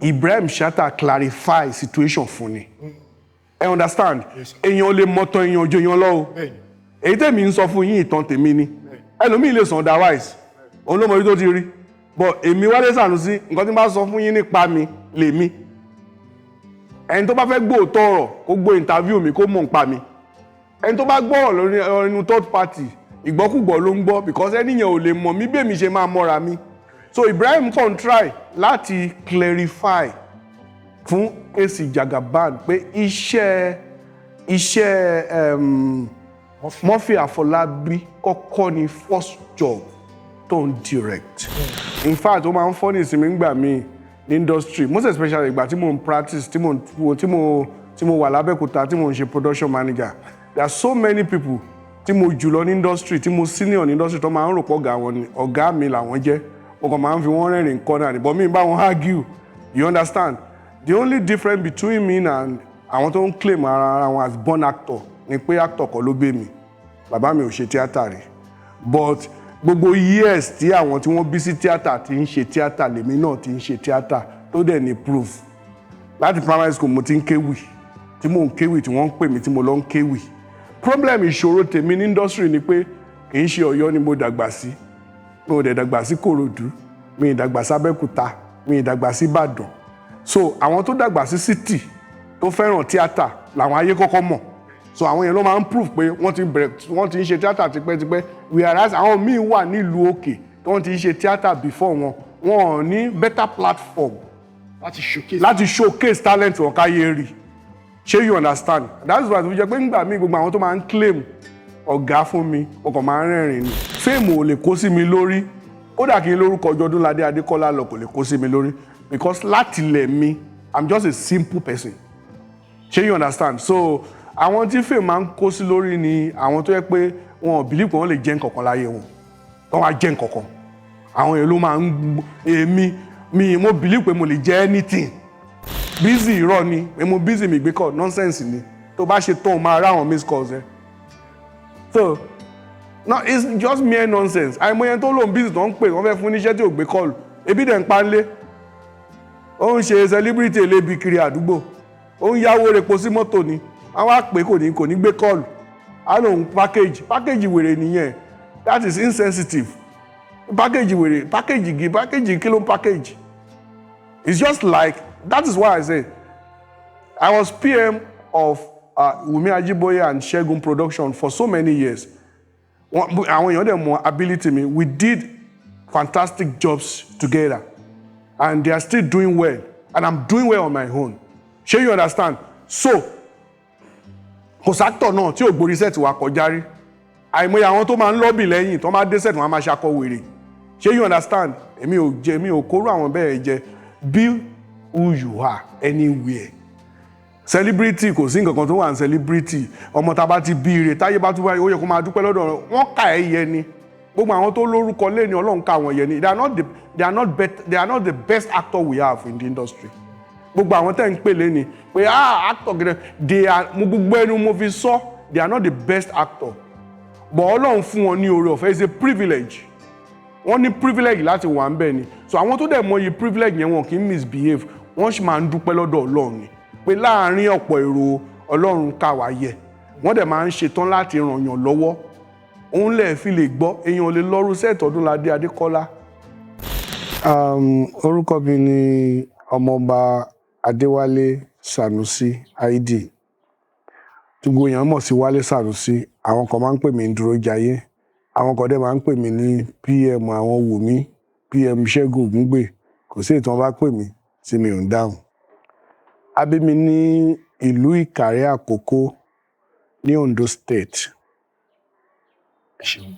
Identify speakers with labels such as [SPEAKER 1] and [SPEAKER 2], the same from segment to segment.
[SPEAKER 1] Ibrahim Chatta clarify situation fún ni. Ẹ understand? Èèyàn lè mọ̀tàn èèyàn ojú èèyàn lọ o. Èyí tèmi ń sọ fún yín, ìtàn tèmi ni. Ẹlòmíì lè sàn otherwise, òun ló mọ ibi tó ti rí, but èmi Wálé Sànúsí, nǹkan tí n bá sọ fún yín nípa mi lèmi. Ẹni tó bá fẹ́ gbóòótọ́ ọ̀rọ̀, kó gbọ́ interview mi, kó mọ̀ nípa mi. Ẹni tó bá gbọ́rọ̀ lórí inú third party, ìgbọ́kúgbọ̀ ló ń gbọ́, because ẹni yẹn ò lè mọ̀ mí bí èmi ṣe máa mọ́ra mi. So Ibrahim kàn try láti clarify fún AC Jagaban pé iṣẹ́ Murphy Àfọlábí kọ́kọ́ ni first job tó ń direct. In fact, ó máa ń fọ́ ní ìsinmi ńgbà míì ní industry, most especially ìgbà tí mo ń practice, tí mo wà lábẹ́òkúta, tí mo ń ṣe production manager. There are so many people tí mo jù lọ ní industry, tí mo senior ní industry, tó máa ń rò pọ̀ ọ̀gá wọn ni, ọ̀gá mi làwọn jẹ́. Mo kàn máa ń fi wọ́n rẹ́rìn kọ́nà ní, but mi bá wọn argue. You understand? The only difference between me and àwọn tó ń claim ara wọn as born actor ni pé actor kọ́ ló gbé mi. Bàbá mi ò ṣe tíátà rí, but gbogbo years tí àwọn tí wọ́n bí sí tíátà ti ń ṣe tíátà, lèmi náà ti ń ṣe tíátà, tó dẹ̀ ní proof. Láti primary school mo ti ń kéwì, tí mò ń kéwì, tí wọ́n ń pè mí, tí mo lọ ń kéwì. Problem, ìṣòro tèmi ní industry ni pé kì í ṣe Ọ̀yọ́ ni mo dàgbà sí. Mi ò dẹ̀ dàgbà sí Kòròdú, mi ì dàgbà sí Abẹ́òkúta, mi ì dàgbà sí Ìbàdàn. So àwọn tó dàgbà sí city, tó fẹ́ràn tíátà, làwọn ayé kọ́kọ́ mọ̀. So àwọn yẹn ló máa ń prove pé wọ́n ti bẹ̀rẹ̀, wọ́n ti ń ṣe tíátà tipẹ́tipẹ́, whereas àwọn míì wà nílùú òkè tí wọ́n ti ń ṣe tíátà before wọn, wọn ò ní better platform
[SPEAKER 2] láti showcase.
[SPEAKER 1] Láti showcase talent wọn káyé rí. Ṣé you understand? That's why tó fi jẹ́ pé ńgbà míì, gbogbo àwọn tó máa ń claim ọ̀gá fún mi, mo kàn máa ń rẹ́rìn ni. Fame ò lè kó sí mi lórí. Kódà kí n lórúkọ Ọdúnládé Adékọ́lá lọ, kò lè kó sí mi lórí, because láti ilẹ̀ mi, I'm just a simple person. Ṣé you understand? So àwọn tí fame máa ń kó sí lórí ni àwọn tó yẹ pé wọn ò believe pé wọ́n lè jẹ́ nǹkankan láyé wọn, wọ́n wá jẹ́ nǹkankan. Àwọn èèyàn ló máa ń. Èmi mi, mo believe pé mo lè jẹ́ anything. Busy, irọ́ ni pé mo busy, mi gbé call, nonsense ni. Tó bá ṣe tán, o máa rá àwọn miss calls ẹ. So no, it's just mere nonsense. Àìmọye tó lóun busy, tó ń pè, wọ́n fẹ́ fún níṣẹ́, tí ò gbé call, ebi dẹ̀ ń pa ń lé. Ó ń ṣe celebrity elébi kiri àdúgbò, ó ń yáwó repo sí mọ́tò ni. Wọ́n wá pé kò ní gbé call, á lóun package. Package wèrè nìyẹn. That is insensitive. Package wèrè, package gi package, kí ló ń package? It's just like, that is why I say I was PM of Wumi Ajiboye and Segun production for so many years. Àwọn èèyàn dẹ̀ mọ ability mi. We did fantastic jobs together and they are still doing well and I'm doing well on my own. Ṣé you understand? So kò sí actor náà tí ò gborí set wa kọjá rí. Àìmọye àwọn tó máa ń lobby lẹ́yìn, tó máa dé set, wọn á máa ṣakọ wèrè. Ṣé you understand? Èmi ò jẹ, èmi ò kóró àwọn bẹ́ẹ̀ jẹ. Be who you are anywhere. Celebrity, kò sí nǹkan kan tó wà ní celebrity. Ọmọ tá a bá ti bí ire, táyé bá tún wáyé, ó yẹ kó máa dúpẹ́ lọ́dọ̀ wọn. Kà ẹ́ yẹ ni. Gbogbo àwọn tó lórúkọ lé ní, Ọlọ́run ká wọn yẹ ni. They are not the best actor we have in the industry. Gbogbo àwọn tẹ́ ń pè lé ní pé, ah, actor gẹ́gẹ́, they are, mo gbogbo ẹnu mo fi sọ, they are not the best actor, but Ọlọ́run fún wọn ní oore ọ̀fẹ́. It's a privilege. Wọ́n ní privilege láti wà ń bẹ̀ ni. So àwọn tó dẹ̀ mọyì privilege yẹn, wọn kì í misbehave. Wọ́n sì máa ń dúpẹ́ lọ́dọ̀ Ọlọ́run ni pé láàárín ọ̀pọ̀ èrò, Ọlọ́run ká wá yẹ. Wọ́n dẹ̀ máa ń ṣetán láti ràn yàn lọ́wọ́. Òun lẹ̀ fi lè gbọ́ èèyàn lè lọ́rú set Ọdúnládé Adékọ́lá. Orúkọ mi ni Ọmọọba Adéwálé Sanusi Aidi, tí gbogbo èèyàn mọ̀ sí Wálé Sanusi. Àwọn kan máa ń pè mí ní Dúrójayé, àwọn kan dẹ̀ máa ń pè mí ní PM àwọn Wùmí, PM Ṣẹ́gun Ògúngbè. Kò sí èyí tí wọ́n bá pè mí tí mi ò ń dáhùn. A bí mi ní ìlú Ìkàrẹ́ Àkókó ní Ondo State.
[SPEAKER 2] Ẹ ṣeun.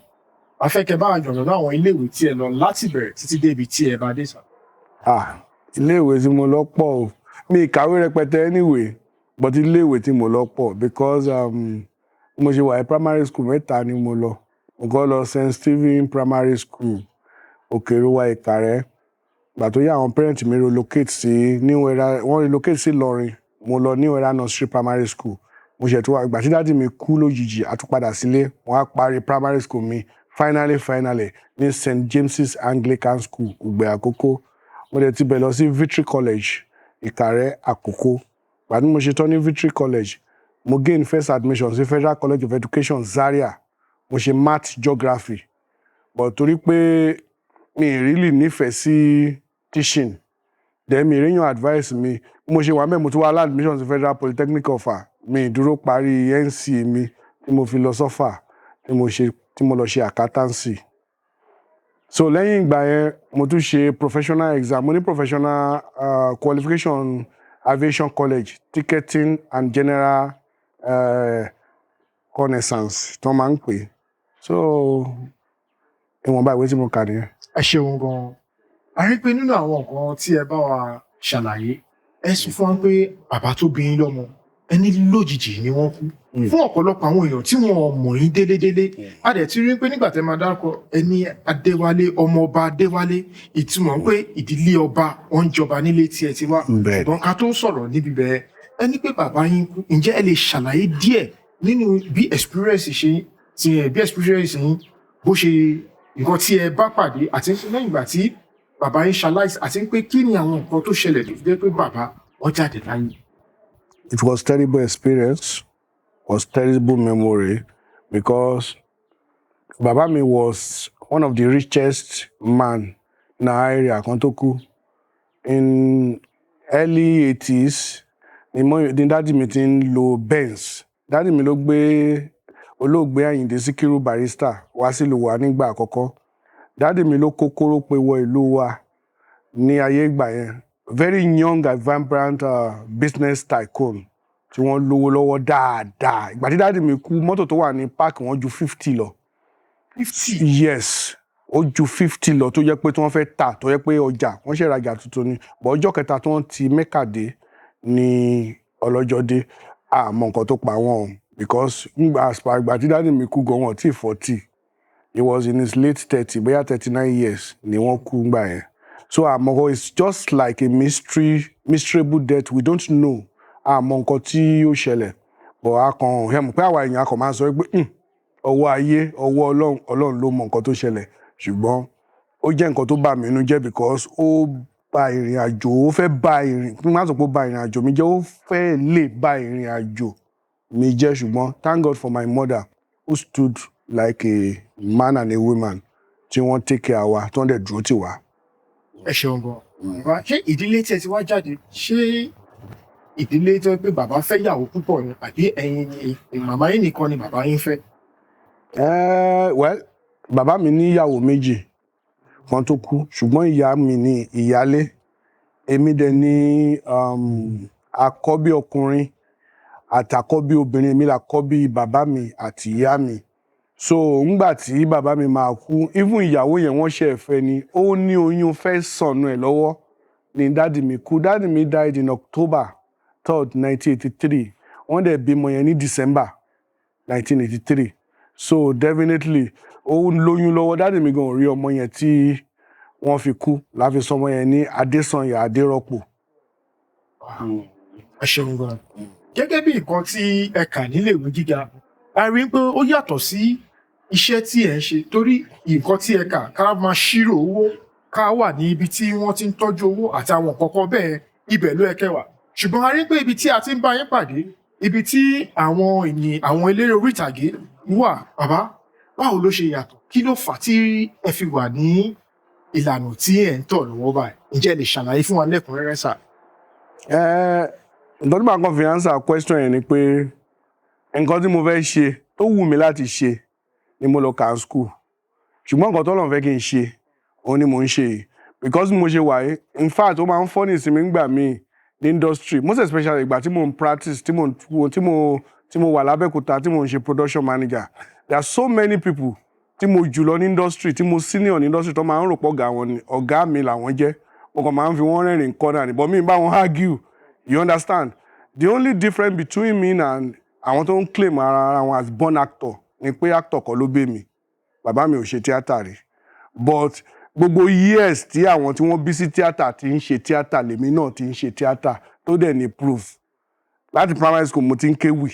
[SPEAKER 2] A fẹ́ kẹ́ bá wa yànnàná àwọn iléèwé tí ẹ lọ láti bẹ̀rẹ̀ títí dé ibi tí ẹ bá dé sà.
[SPEAKER 1] Ah, iléèwé tí mo lọ pọ̀ o. Mi ì kàwé rẹpẹtẹ anyway, but iléèwé tí mo lọ pọ̀ because mo ṣe wà ní primary school, mẹ́ta ni mo lọ. Mo kọ́ lọ St Stephen Primary School, Òkèrúwà, Ìkàrẹ́. Ìgbà tó yá, àwọn parent mi relocate sí New Era, wọ́n relocate sí Ìlọrin. Mo lọ New Era Nursery Primary School. Mo ṣẹ̀ tó wá, ìgbà tí daddy mi kú lójijì, a tún padà sílé. Wọ́n á parí primary school mi finally finally ní St James's Anglican School, Ùgbẹ́ Àkókó. Mo dẹ̀ ti bẹ̀ lọ sí Victory College, Ìkàrẹ́ Àkókó. Ìgbà tí mo ṣe tán ní Victory College, mo gain first admission sí Federal College of Education, Zaria. Mo ṣe math geography, but torí pé mi ì really nífẹ̀ẹ́ sí teaching, then mi ríyàn advice mi. Bí mo ṣe wà mẹ́ẹ̀, mo tún wá lá admission sí Federal Polytechnic Ọ̀fà. Mi ì dúró parí NCE mi tí mo fi lọ sọ́fà, tí mo ṣe tí mo lọ ṣe accountancy. So lẹ́yìn ìgbà yẹn, mo tún ṣe professional exam. Mo ní professional qualification, aviation college, ticketing and general connaissance tí wọ́n máa ń pè. So ìwọ̀nba ìwé tí mo kà nìyẹn.
[SPEAKER 2] Ẹ ṣeun gan-an. A rí pé nínú àwọn nǹkan tí ẹ bá wa ṣàlàyé, ẹ sọ fún wa pé bàbá tó bí yín lọ́mọ, ẹni lójijì ni wọ́n kú. Fún ọ̀pọ̀lọpọ̀ àwọn èèyàn tí wọ́n mọ̀ yín délédélé, a dẹ̀ ti rí pé nígbà tẹ́ máa dárúkọ ẹni Adéwálé, ọmọ ọba Adéwálé, ìtumọ̀ pé ìdílé ọba, wọ́n ń jọba nílé tí ẹ ti wá. Ṣùgbọ́n ká tó sọ̀rọ̀ níbi bẹ́ẹ̀, ẹni pé bàbá yín kú, ǹjẹ́ ẹ lè ṣàlàyé díẹ̀ nínú bí experience ṣe ti ẹ, bí experience yín bó ṣe, nǹkan tí ẹ bá pàdé, àti pé lẹ́yìn ìgbà tí bàbá yín ṣaláìsí, àti pé kí ni àwọn nǹkan tó ṣẹlẹ̀ tó fi jẹ́ pé bàbá wọn jáde láyé?
[SPEAKER 1] It was terrible experience, was terrible memory, because bàbá mi was one of the richest man in our area kan tó kú. In early 80s ni mo ni daddy mi ti ń lo Benz. Daddy mi ló gbé olóògbé Àyìndé Síkírù Barrister wá sílùú wa nígbà àkọ́kọ́. Daddy mi ló kó kórópè wọ ìlú wa ní ayé ìgbà yẹn. Very young and vibrant business tycoon tí wọ́n lówó lọ́wọ́ dáadáa. Ìgbà tí daddy mi kú, mọ́tò tó wà ní páàkì wọn ju 50 lọ.
[SPEAKER 2] 50?
[SPEAKER 1] Yes, ó ju 50 lọ, tó jẹ́ pé tí wọ́n fẹ́ tà, tó jẹ́ pé ọjà wọ́n ṣe rajà tuntun ni. Bọ̀ ọjọ́ kẹta tí wọ́n ti Mẹ́kà dé ní ọlọ́jọ́ dé. Àmọ́ nǹkan tó pa wọ́n o, because ngbà as per ìgbà tí daddy mi kú gan, wọn tí 40. He was in his late 30, bóyá 39 years ni wọ́n kú ngbà yẹn. So àmọ́ it's just like a mystery, mysteryable death. We don't know. Àmọ́ nǹkan tí ó ṣẹlẹ̀, but a kàn ẹ̀ mọ̀ pé àwa èèyàn a kàn máa ń sọ pé, ọwọ́ ayé, ọwọ́ Ọlọ́run, Ọlọ́run ló mọ nǹkan tó ṣẹlẹ̀." Ṣùgbọ́n ó jẹ́ nǹkan tó bà mí nínú jẹ́ because ó ba ìrìn àjò, ó fẹ́ ba ìrìn, kí n má sọ pé ó ba ìrìn àjò mi jẹ́, ó fẹ́ lè ba ìrìn àjò mi jẹ́. Ṣùgbọ́n thank God for my mother who stood like a man and a woman, tí wọ́n take care wa, tí wọ́n dẹ̀ dúró tì wá.
[SPEAKER 2] Ẹ ṣeun gan. Bàbá, ṣé ìdílé tí ẹ ti wá jáde, ṣé ìdílé tó yẹ pé bàbá fẹ́ yàwó púpọ̀ ni, àbí ẹ̀yin ni màmá yín nìkan ni bàbá yín fẹ́?
[SPEAKER 1] Well, bàbá mi ní ìyàwó méjì kan tó kú, ṣùgbọ́n ìyá mi ní ìyálé. Èmi dẹ̀ ní àkọ́bí ọkùnrin àtàkọ́bí obìnrin. Èmi làkọ́bí bàbá mi àti ìyá mi. So ńgbà tí bàbá mi máa kú, even ìyàwó yẹn wọ́n ṣe fẹ́ ni, ó ní oyún fẹ́ sọnù ẹ̀ lọ́wọ́ ni daddy mi kú. Daddy mi died in October 3rd, 1983. Wọ́n dẹ̀ bímọ yẹn ní December 1983. So definitely ó ń lóyún lọ́wọ́. Daddy mi gan ò rí ọmọ yẹn tí wọ́n fi kú, láfi sọmọ yẹn ní Adésànyà Adérọ́pò.
[SPEAKER 2] Ẹ ṣeun gan. Gẹ́gẹ́ bí nǹkan tí ẹ kà níléèwé gíga, a rí i pé ó yàtọ̀ sí iṣẹ́ tí ẹ ń ṣe, torí nǹkan tí ẹ kà, ká máa ṣírò owó, ká wà ní ibi tí wọ́n ti ń tọ́jú owó àti àwọn nǹkan kan bẹ́ẹ̀, ibẹ̀ ló yẹ kẹ́ wà. Ṣùgbọ́n a rí pé ibi tí a ti ń bá yín pàdé, ibi tí àwọn ènìyàn, àwọn eléré orí ìtàgé wà, bàbá, báwo ló ṣe yàtọ̀? Kí ló fà á tí ẹ fi wà ní ìlànà tí ẹ̀ ń tọ̀ lọ́wọ́ báyìí? Ǹjẹ́ ẹ lè ṣàlàyé fún wa lẹ́kùnrẹ́rẹ́, sà?
[SPEAKER 1] Nǹkan tí màá kàn fi answer question yẹn ni pé nǹkan tí mo fẹ́ ṣe, tó wù mí láti ṣe ni mo lọ kà á school, ṣùgbọ́n nǹkan tọ́lọ́run fẹ́ kí n ṣe, òun ni mò ń ṣe yìí. Because bí mo ṣe wà yìí, in fact, ó máa ń funny sí mi nígbà míì ní industry, most especially ìgbà tí mò ń practice, tí mo wà lábẹ́òkúta, tí mò ń ṣe production manager. There are so many people tí mo jù lọ ní industry, tí mo senior ní industry, tó máa ń rò pọ̀ ọ̀gá wọn ni, ọ̀gá mi làwọn jẹ́. Mo kàn máa ń fi wọ́n rẹ́rìn kọ́nà ní, but mi ì bá wọn argue, you understand? The only difference between me and àwọn tó ń claim ara wọn as born actor ni pé actor kọ́ ló bí mi. Bàbá mi ò ṣe tíátà rí, but gbogbo years tí àwọn tí wọ́n bí sí tíátà ti ń ṣe tíátà, lèmi náà ti ń ṣe tíátà, tó dẹ̀ ní proof. Láti primary school mo ti ń kéwì,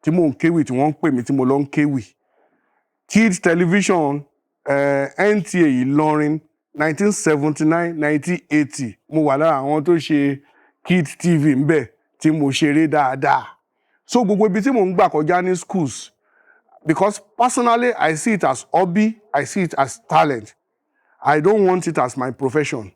[SPEAKER 1] tí mò ń kéwì, tí wọ́n ń pè mí, tí mo lọ ń kéwì. Kids Television, NTA Ìlọrin 1979, 1980, mo wà lára àwọn tó ṣe Kids TV ńbẹ̀ tí mo ṣeré dáadáa. So gbogbo ibi tí mò ń gbà kọjá ní schools, because personally I see it as hobby, I see it as talent. I don't want it as my profession.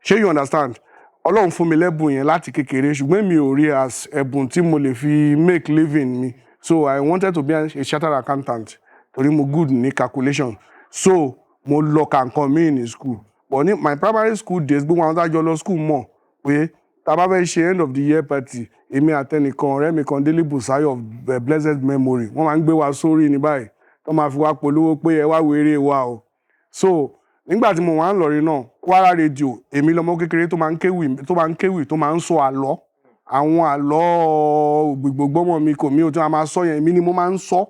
[SPEAKER 1] Ṣé you understand? Ọlọ́run fún mi lẹ́bùn yẹn láti kékeré, ṣùgbọ́n mi ò rí as ẹ̀bùn tí mo lè fi make living mi. So I wanted to be a chartered accountant torí mo good ní calculation. So mo lọ ka nǹkan míì ní school, but ní my primary school days, gbogbo àwọn tá a jọ lọ school mọ̀ pé tá a bá fẹ́ ṣe end of the year party, èmi àtẹnìkan, ọ̀rẹ́ mi kan, Délé Bùsáyọ̀ of blessed memory, wọ́n máa ń gbé wa sórí ní báyìí tó máa fi wá polówó pé ẹ wá wo eré wa o. So nígbà tí mo wà ń lọrin náà, Kwara Radio, èmi lọmọ kékeré tó máa ń kéwì, tó máa ń sọ àlọ́, àwọn àlọ́ gbogbogbòmọ mi kò mí o tí wọ́n máa sọ yẹn, èmi ni mo máa ń sọ.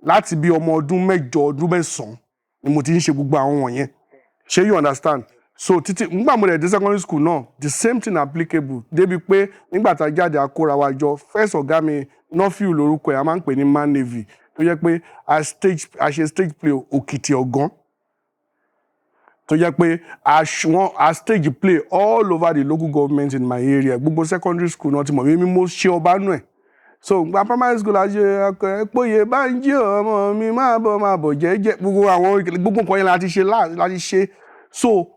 [SPEAKER 1] Láti bí ọmọ ọdún 8, ọdún 9 ni mo ti ń ṣe gbogbo àwọn wọ̀nyẹn. Ṣé you understand? So títí nígbà mo dẹ̀ dé secondary school náà, the same thing applicable, débi pé nígbà tá a jáde, a kóra wa jọ. First ọ̀gá mi, Nọ́fíù lórúkọ ẹ̀, a máa ń pè ní Man Navy, tó jẹ́ pé a ṣe stage play Òkìtì Ọ̀gán, tó jẹ́ pé wọ́n a stage play all over the local government in my area. Gbogbo secondary school náà ti mọ̀ mí, mo ṣe ọba nù ẹ̀. So gba primary school, a ṣe ọkọ ẹ póye bá ń jí ọmọ mi, máa bọ̀, máa bọ̀ jẹ́jẹ́. Gbogbo àwọn gbogbo nǹkan yẹn láti ṣe. So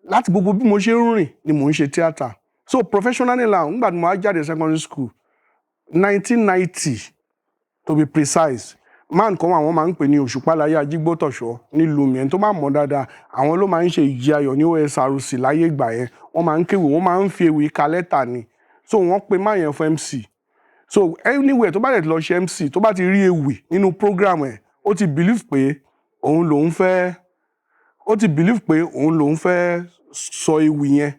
[SPEAKER 1] láti gbogbo bí mo ṣe ń rìn ni mò ń ṣe theatre. So professionally now, nígbà tí mo wá jáde secondary school, 1990 to be precise, man kan wà, wọ́n máa ń pè ní Òṣùpálayé Ajígbótọ̀ṣọ́ nílùú mi. Ẹni tó máa mọ̀ dáadáa, àwọn ló máa ń ṣe Ìjì Ayọ̀ ní OSRC láyé ìgbà yẹn. Wọ́n máa ń kéwì, wọ́n máa ń fi ewì ka lẹ́tà ni. So wọ́n pe man yẹn fún MC. So anywhere tó bá dẹ̀ ti lọ ṣe MC, tó bá ti rí ewì nínú program ẹ̀, ó ti believe pé òun lòún fẹ́ sọ ewì yẹn.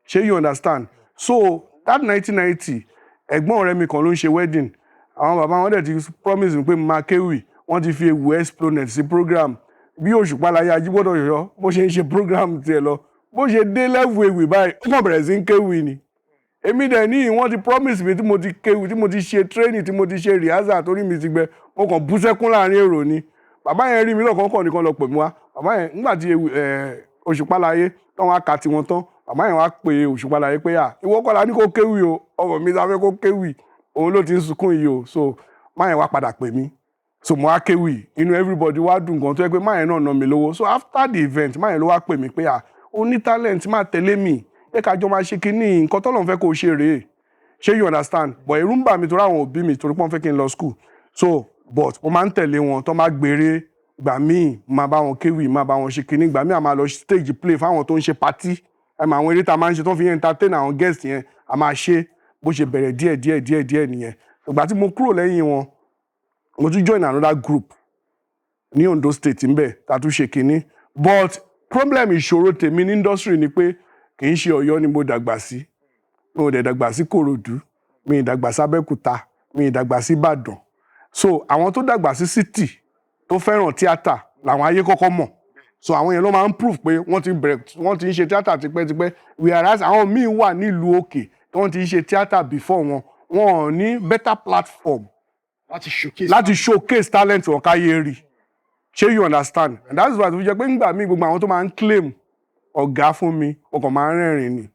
[SPEAKER 1] Ṣé you understand? So that 1990, ẹ̀gbọ́n ọ̀rẹ́ mi kan ló ń ṣe wedding. Àwọn bàbá wọn dẹ̀ ti promise mi pé mo máa kéwì. Wọ́n ti fi ewì exponent sí program. Bí Òṣùpálayé Ajígbọ́dọ̀ bó ṣe ń ṣe program tiẹ̀ lọ, bó ṣe dé level ewì báyìí, ó kàn bẹ̀rẹ̀ sí ń kéwì ni. Èmi dẹ̀ ní wọ́n ti promise mi, tí mo ti kéwì, tí mo ti ṣe training, tí mo ti ṣe rehearsal, torí mi ti gbẹ, mo kàn bú sẹ́kún láàrin èrò ni. Bàbá yẹn rí mi lọ́kàn kàn nìkan lọ pè mí wá. Bàbá yẹn, nígbà tí Òṣùpálayé tán wá ka tiwọn tán, bàbá yẹn wá pe Òṣùpálayé pé, "À, ìwọ kọ́ la ní kó kéwì o, ọmọ mi ta fẹ́ kó kéwì, òun ló ti ń sunkún yìí o." So man yẹn wá padà pè mí. So mo wá kéwì, inú everybody wá dùn gan, tó yẹ pé man yẹn náà ná mi lówó. So after the event, man yẹn ló wá pè mí pé, "À, o ní talent, máa tẹ̀lé mi pé ká jọ máa ṣe kínní, nǹkan tọ́lọ́run fẹ́ kó o ṣe rèé." Ṣé you understand? But ẹ̀rù ń bà mí torí àwọn òbí mi, torí pé wọ́n fẹ́ kí n lọ school. So but mo máa ń tẹ̀lé wọn tó máa gbére. Gbà míì, máa bá wọn kéwì, máa bá wọn ṣe kínní. Gbà míì, a máa lọ stage play fáwọn tó ń ṣe party. Ẹ mọ àwọn eré tá a máa ń ṣe tó fi entertain àwọn guest yẹn, a máa ṣe. Bó ṣe bẹ̀rẹ̀ díẹ̀ díẹ̀ díẹ̀ díẹ̀ nìyẹn. Ìgbà tí mo kúrò lẹ́yìn wọn, mo tún join another group ní Ondo State ńbẹ̀, tá a tún ṣe kínní. But problem, ìṣòro tèmi ní industry ni pé kì í ṣe Ọ̀yọ́ ni mo dàgbà sí. Mi ò dẹ̀ dàgbà sí Kòròdú, mi ì dàgbà sí Abẹ́òkúta, mi ì dàgbà sí Ìbàdàn. So àwọn tó dàgbà sí city, tó fẹ́ràn tíátà, làwọn ayé kọ́kọ́ mọ̀. So àwọn yẹn ló máa ń prove pé wọ́n ti bẹ̀rẹ̀, wọ́n ti ń ṣe tíátà tipẹ́tipẹ́, whereas àwọn míì wà nílùú òkè tí wọ́n ti ń ṣe tíátà before wọn, wọn ò ní better platform
[SPEAKER 2] láti showcase.
[SPEAKER 1] Láti showcase talent wọn káyé rí. Ṣé you understand? And that's why tó fi jẹ́ pé ńgbà míì, gbogbo àwọn tó máa ń claim ọ̀gá fún mi, mo kàn máa ń rẹ́rìn ni.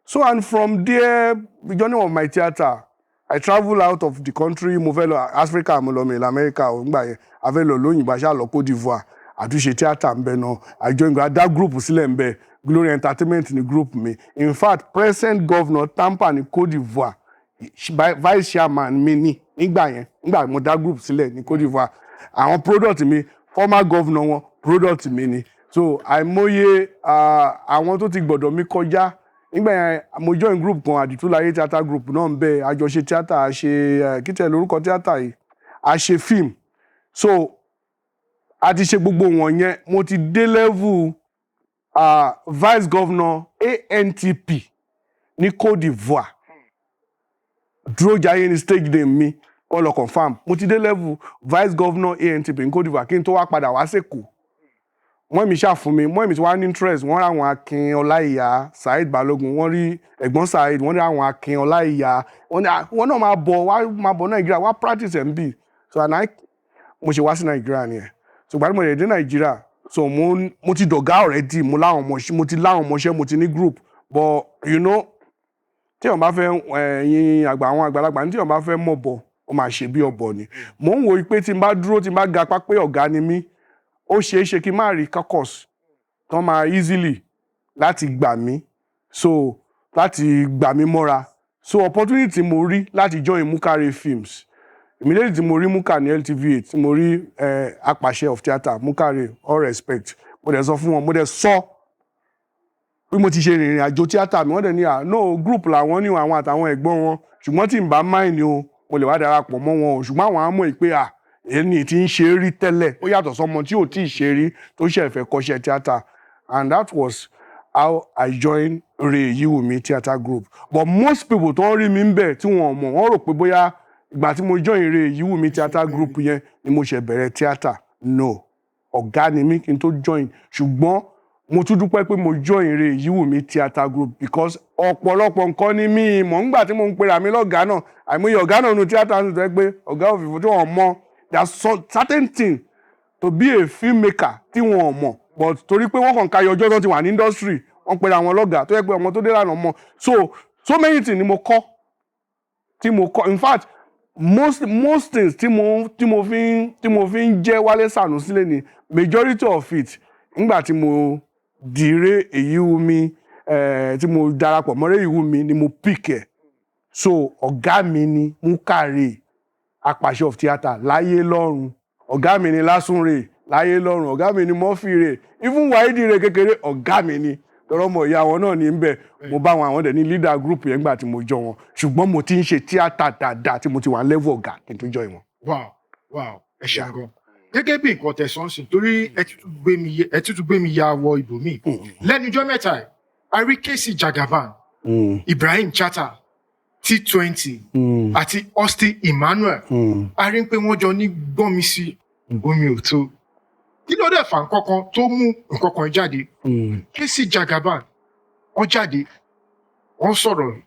[SPEAKER 1] So and from there, the journey of my theatre, I travel out of the country. Mo fẹ́ lọ Africa, mo lọ mi ilẹ̀ America ò ńgbà yẹn. A fẹ́ lọ lóyìnbó, a ṣáà lọ Côte d'Ivoire, àtúnṣe theatre ń bẹ náà. Àjọ ìgbà dá group sílẹ̀ ń bẹ, Glory Entertainment ní group mi. In fact, present governor Tampa ní Côte d'Ivoire, vice chairman mi ní nígbà yẹn. Nígbà mo dá group sílẹ̀ ní Côte d'Ivoire, àwọn product mi, former governor wọn, product mi ni. So àìmọye àwọn tó ti gbọ̀dọ̀ mi kọjá nígbà yẹn. Mo join group kan, Àdìtúláyé theatre group náà ń bẹ. Àjọṣe theatre, a ṣe kí tẹ̀ lórúkọ theatre yìí, a ṣe film. So a ti ṣe gbogbo wọn yẹn. Mo ti dé level vice governor ANTP ní Côte d'Ivoire. Dúró Jayé ní stage name mi, wọ́n lọ confirm. Mo ti dé level vice governor ANTP ní Côte d'Ivoire kí n tó wá padà wá sèkó. Wọ́n mi ṣàfún mi, wọ́n mi ti wá ní interest. Wọ́n rí àwọn Akin Ọláìyá, Saheed Balogun, wọ́n rí ẹ̀gbọ́n Saheed, wọ́n rí àwọn Akin Ọláìyá, wọ́n ní, "Ah, wọ́n náà máa bọ̀ wá, máa bọ̀ Nàìjíríà, wá practice ẹ̀ ń bì." So and I, mo ṣe wá sí Nàìjíríà nìyẹn. So ìgbà tí mo lè dé Nàìjíríà, So mo ti dọ̀gá already, mo láwọn ọmọọṣẹ́, mo ti láwọn ọmọọṣẹ́, mo ti ní group. But you know, tí èèyàn bá fẹ́, ẹ̀yin àgbà, àwọn àgbàlagbà ní, tí èèyàn bá fẹ́ mọ̀ bọ̀, ó máa ṣe bí ọ̀bọ ni. Mò ń wo pé tí n bá dúró, tí n bá gapá pé ọ̀gá ni mí, ó ṣeé ṣe kí n má rí caucus tán máa easily láti gbà mí, so láti gbà mí mọ́ra. So opportunity mo rí láti join Mukare Films, immediately tí mo rí Muka ní LTV8, tí mo rí apàṣẹ of theatre Mukare, all respect, mo dẹ̀ sọ fún wọn, mo dẹ̀ sọ bí mo ti ṣe rìnrìn àjò tíátà mi. Wọ́n dẹ̀ ní, à, no, group làwọn ní, àwọn àtàwọn ẹ̀gbọ́n wọn, ṣùgbọ́n tí n bá mind o, mo lè wá darapọ̀ mọ́ wọn o, ṣùgbọ́n àwọn á mọ̀ pé à ẹni tí ń ṣe é rí tẹ́lẹ̀, ó yàtọ̀ sọmọ tí ò tí ì ṣe rí tó ṣẹ̀ fẹ́ kọ́ṣẹ́ tíátà. And that was how I joined Ray Eyiwumi Theatre Group. But most people tó ń rí mi ń bẹ̀ tí wọ́n mọ̀, wọ́n rò pé bóyá ìgbà tí mo join Ray Eyiwumi Theatre Group yẹn ni mo ṣe bẹ̀rẹ̀ tíátà. No, ọ̀gá ni mí kí n tó join, ṣùgbọ́n mo tún dúpẹ́ pé mo join Ray Eyiwumi Theatre Group, because ọ̀pọ̀lọpọ̀ nǹkan ní mí mọ̀ ńgbà tí mo ń pera mi lọ́gàá náà. Àìmọye ọ̀gá náà nu tíátà ń sọ pé ọ̀gá òfìfo tí wọ́n mọ̀. There are some certain things to be a filmmaker tí wọ́n mọ̀, but torí pé wọ́n kàn ka ọjọ́ tó ti wà ní industry, wọ́n pera àwọn lọ́gàá tó yẹ pé ọmọ tó dé lánàá mọ̀. So many things ni mo kọ́, tí mo kọ́. In fact, most things tí mo fi ń jẹ́ Wálé Sànúsí lé ní, majority of it, nígbà tí mo di Ray Eyiwumi, tí mo darapọ̀ mọ́ Ray Eyiwumi ni mo pick ẹ̀. So ọ̀gá mi ni Mukare, apàṣẹ of theatre láyé lọ́run. Ọ̀gá mi ni Lásùnrè láyé lọ́run. Ọ̀gá mi ni Murphy, even Wáídì rè kékeré, ọ̀gá mi ni tọrọ mọ ìyá wọn náà ní bẹ. Mo bá wọn, àwọn dẹ̀ ní leader group yẹn gbà tí mo jọ wọn, ṣùgbọ́n mo ti ń ṣe tíátà dáadáa tí mo ti wà level ọ̀gá kí n tó join wọn.
[SPEAKER 2] Wow, ẹ ṣeun gan. Gẹ́gẹ́ bí nǹkan tẹ̀sán sí, torí ẹ tún gbé mi ya wọ ibòmíì lẹ́nu ijọ́ mẹ́ta ẹ̀, a rí K.C. Jagaban, Ibrahim Chatta, T20 àti Austin Emmanuel. A rí pé wọ́n jọ ní gbọ́n mi sí omi ò tó. Kí ló dé fa nǹkan kan tó mú nǹkan kan jáde? K.C. Jagaban, wọ́n jáde, wọ́n sọ̀rọ̀